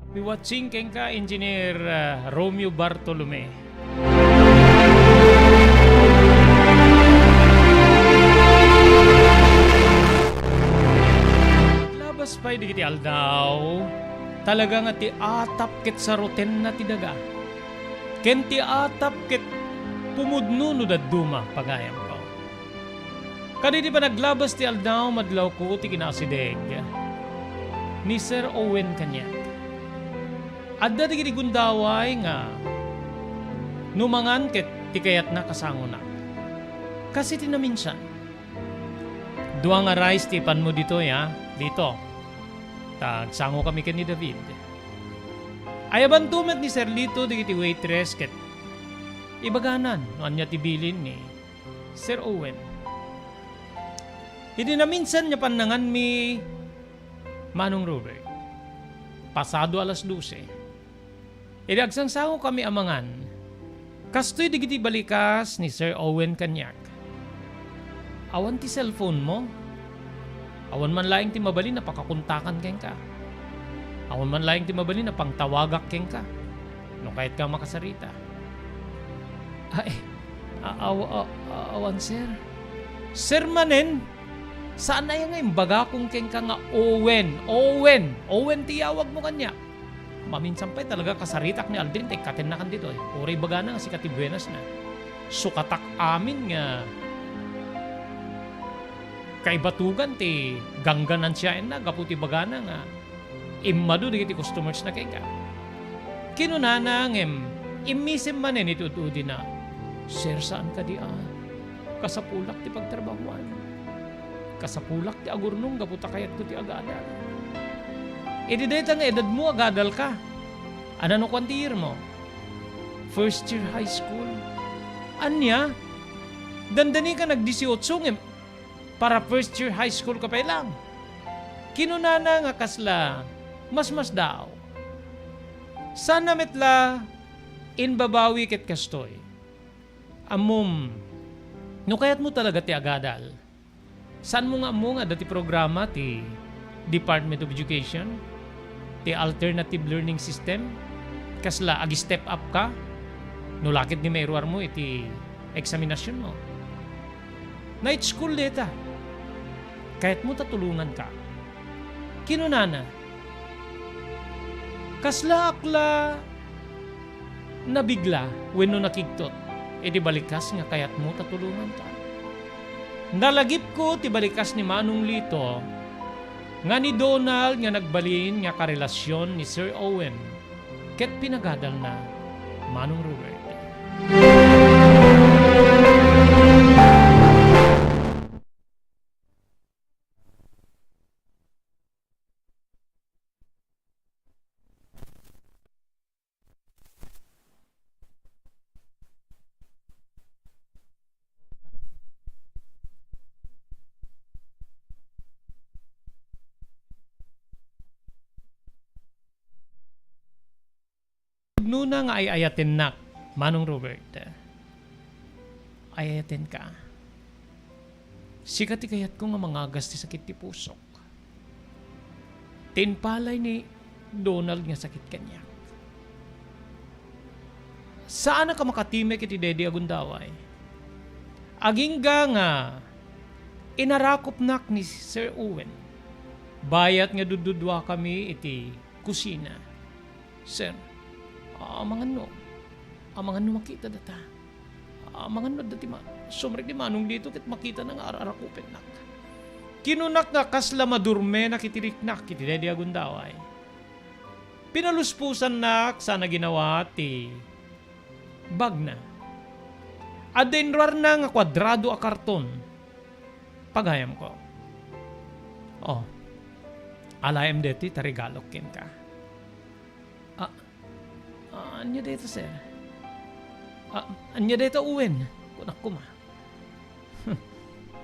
Happy watching kenka, Engineer, ah, Romeo Bartolome. Labas pay dagiti aldaw, talaga nga ti atap ket sarutenna ti daga. Ken ti atap ket pumudno no dadduma, pagayamko. Kadagiti panaglabas ti aldaw, madlawko ti kinaasideg ni Sir Owen kaniak. Adda dagiti gundaway nga no mangan ket ti kayatna kasangonak. Kas iti naminsan, dua nga rice ti ipanmo ditoy, a, Lito. Ta agsangokami ken ni David. Ayabanto met ni Sir Lito dagiti waitress ket ibaganan no ania ti bilin ni Sir Owen. Idi naminsan nga pannanganmi, Manong Robert, pasado alas dose, idi agsangsangokami a mangan, kastoy dagiti balikas ni Sir Owen kaniak. Awan ti cellphone mo? Awan man laeng ti mabalin a pakakontakan kenka. Awan man laeng ti mabalin a pangtawagak kenka no kayatka a makasarita. Ay, a-, aw-, a-, a-, awan, sir. Sir manen, saan aya nga imbagakon kenka nga Owen, Owen, Owen ti iyawagmo kaniak? Maminsan pay talaga kasaritak ni Aldrin ta ikkatennakan ditoy. Uray ibagana nga sika ti buenasna. Sukatak amin nga kaibatugan ti gangganansiaenna gapu ti ibagana nga immadu dagiti customersna kenka. Kinunana ngem immisem manen iti ud-udina, "Sir, saan kadi a? Kasapulak ti pagtrabahuan. Kasapulak ti agurnong gapu ta kayatko ti agadal." Idi dayta nga edadmo, agadalka. Ania no kuan ti year mo? First year high school. Ania? Dandanika nag-dieciocho ngem para first year high school ka pay lang. Kinunana nga kasla masmasdaaw. Saanna met la imbabawi ket kastoy. Ammom, no kayatmo talaga ti agadal, saanmo nga ammo nga adda ti programa ti Department of Education, ti alternative learning system, kasla ag-step up ka, no la ket ni mairuarmo iti eksaminasionmo. Night school dayta. Kayatmo ta tulonganka. Kinunana, "Kaslaak la nabigla wenno nakigtot iti balikas nga kayatmo ta tulonganka?" Nalagipko ti balikas ni Manong Lito nga ni Donald nga nagbalin nga karelasion ni Sir Owen ket pinagadalna, Manong Robert. Nuna nga ay-ayatennak, Manong Robert. Ay-ayatenka. Sika ti kayatko nga mangagas ti sakit ti pusok. Ti impalay ni Donald nga sakit kaniak. Saanak a makatimek iti daydi a gundaway. Agingga nga inarakupnak ni Sir Owen. Bayat nga dudduduakami iti kusina. Sir, Amangan no, amangan no makita data. Amangan no adda ti ma-, sumrek ni Manong dito ket makitana nga ar-arakupennak. Kinunak nga kasla madurmenak iti riknak iti daydi a gundaway. Pinalusposannak sana ginawa ti bagna. Adda inruarna nga kuadrado a karton. Pagayamko. Oh, alayem deti ta regalok kenka. Ah, ah, ania dayta, sir? Ah, ania dayta, Owen? Kunak koma.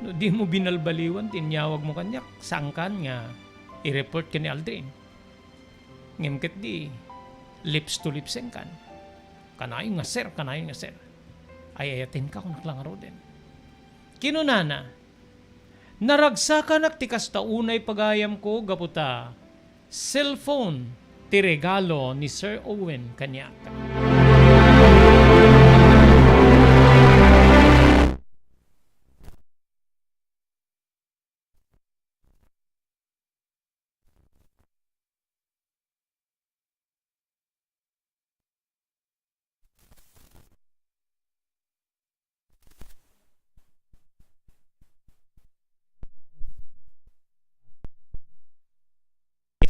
No dimo binalbaliwan ti inyawagmo kaniak, saankan nga i-report ken ni Aldrin. Ngem ketdi, lips to lips-enkan. Kanayon nga, sir, kanayon nga, sir. Ay-ayatenka, kunak la ngaruden. Kinunana, naragsakanak ti kasta unay pagayamko gapu ta cellphone ti regalo ni Sir Owen kaniak.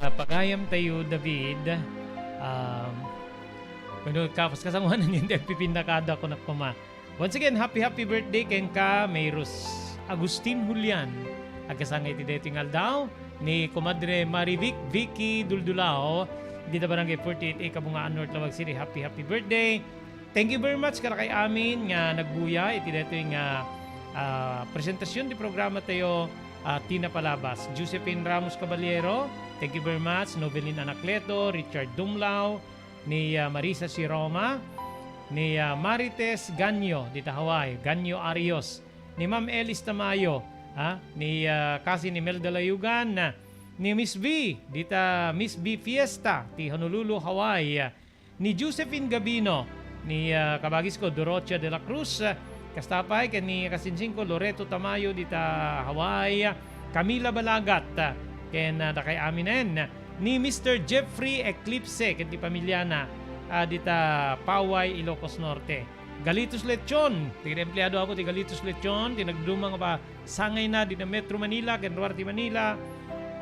Ah, pagayam tayo, David. Um, kuno, kapos kasangoanan yun, di agpipinnakada ko na kuma. Once again, happy, happy birthday kenka, Mayrus Agustin Julian. Agkasangay ti daytoy nga aldaw, ni Comadre Marivic Vicky Duldulao, dita Barangay forty-eight A, Kabungaan North, Laoag City. Happy, happy birthday. Thank you very much kadakay amin nga nagbuya iti daytoy nga, ah, presentasyon ti programa tayo, ah, Tina Palabas. Josephine Ramos Caballero, thank you very much. Novelin Anacleto, Richard Dumlao, ni, ah, Marisa Siroma, ni, ah, Marites Ganyo dita Hawaii, Ganyo Arios, ni Ma'am Elis Tamayo, ah, ni, ah, kasi ni Mel Dalayugan, ah, ni Miss V, dita Miss V Fiesta, ti Honolulu, Hawaii, ah, ni Josephine Gabino, ni, ah, kabagis ko, Dorothea de la Cruz, ah, kasta pay ken ni kasinsingko, Loreto Tamayo, dita Hawaii, ah, Camila Balagat, ah, ken, ah, dakay aminen, ni Mister Jeffrey Eclipse ken ti pamiliana, ah, dita Paway, Ilocos Norte. Galitos Lechon, ti empleado ako ti Galitos Lechon, ti nagduma nga pa-, sangayna dita Metro Manila ken ruar ti Manila,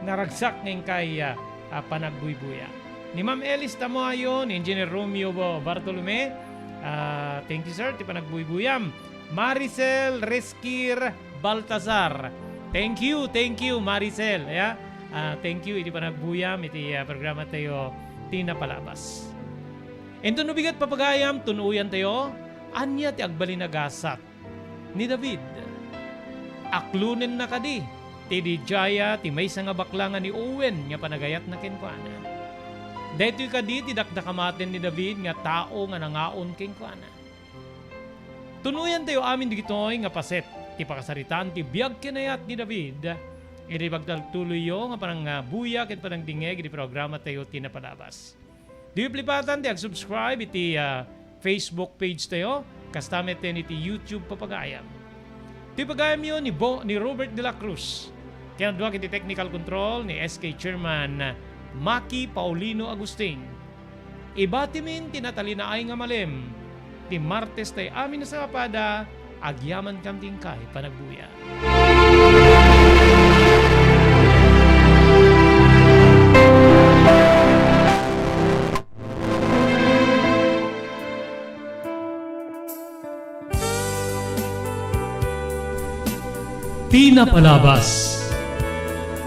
naragsak nga inkay, ah, ah, panagbuybuya. Ni Ma'am Elis Tamayo, ni Engineer Romeo Bo-, Bartolome, ah, thank you, sir, ti panagbuybuyam. Maricel Reskir Baltazar. Thank you, thank you, Maricel. Ya, ah, thank you iti panagbuyam iti, ah, programa tayo, Tina Palabas. Inton no bigat papagayam, tun-uyan tayo, ania ti agbalin a gasat ni David? Aklonenna kadi ti dijaya ti maysa nga bakla nga ni Owen nga panagayatna kenkuana. Daytoy kadi ti dakdakamaten ni David nga tao nga nangaon kenkuana. Tunoyan tayo amin dagitoy nga paset ti pakasaritaan ti biag ken ayat ni David iti pagtultuloyyo nga panangbuya ken panangdingngeg iti programa tayo ti Napalabas. Diyo plipatan ti ag-subscribe iti, ah, Facebook page tayo, kasta met iti YouTube papagayam. Ti pagayamyo ni Bo-, ni Robert de la Cruz, ken adu iti technical control ni S K Chairman Maki Paulino Agustin. Ibatimin ti natalinaay nga malem ti Martes tay amin a sapada, agyamankam ti inkay panagbuya. Ti napalabas.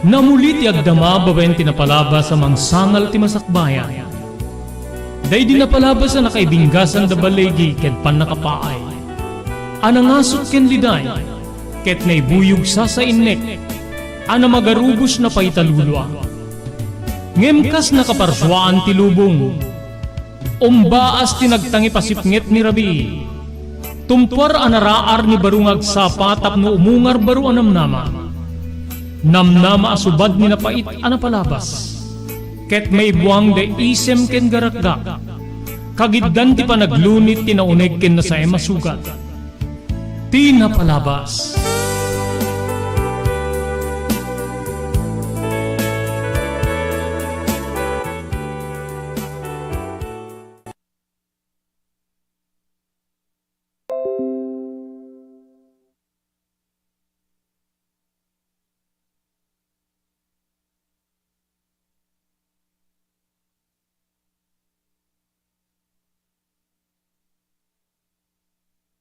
Namuli ti agdama babaen ti napalabas a mangsangal ti masakbayan. Daydi napalabas a nakaibinggasan da baligi ken pannakapaay, a nangasut ken liday, ket naibuyog sasainnek, a namagarubos na pay talulua. Ngem kas nakaparsuaan ti lubong, umbaas ti nagtangipasipnget ni Rabii. Tumpuar a naraar ni baro nga agsapa tapno umungar baro a namnama. Namnama a subad ni napait a napalabas. Ket maibuang da isem ken garakgak. Kagiddan ti panaglunit ti nauneg ken nasaem a sugat. Ti napalabas.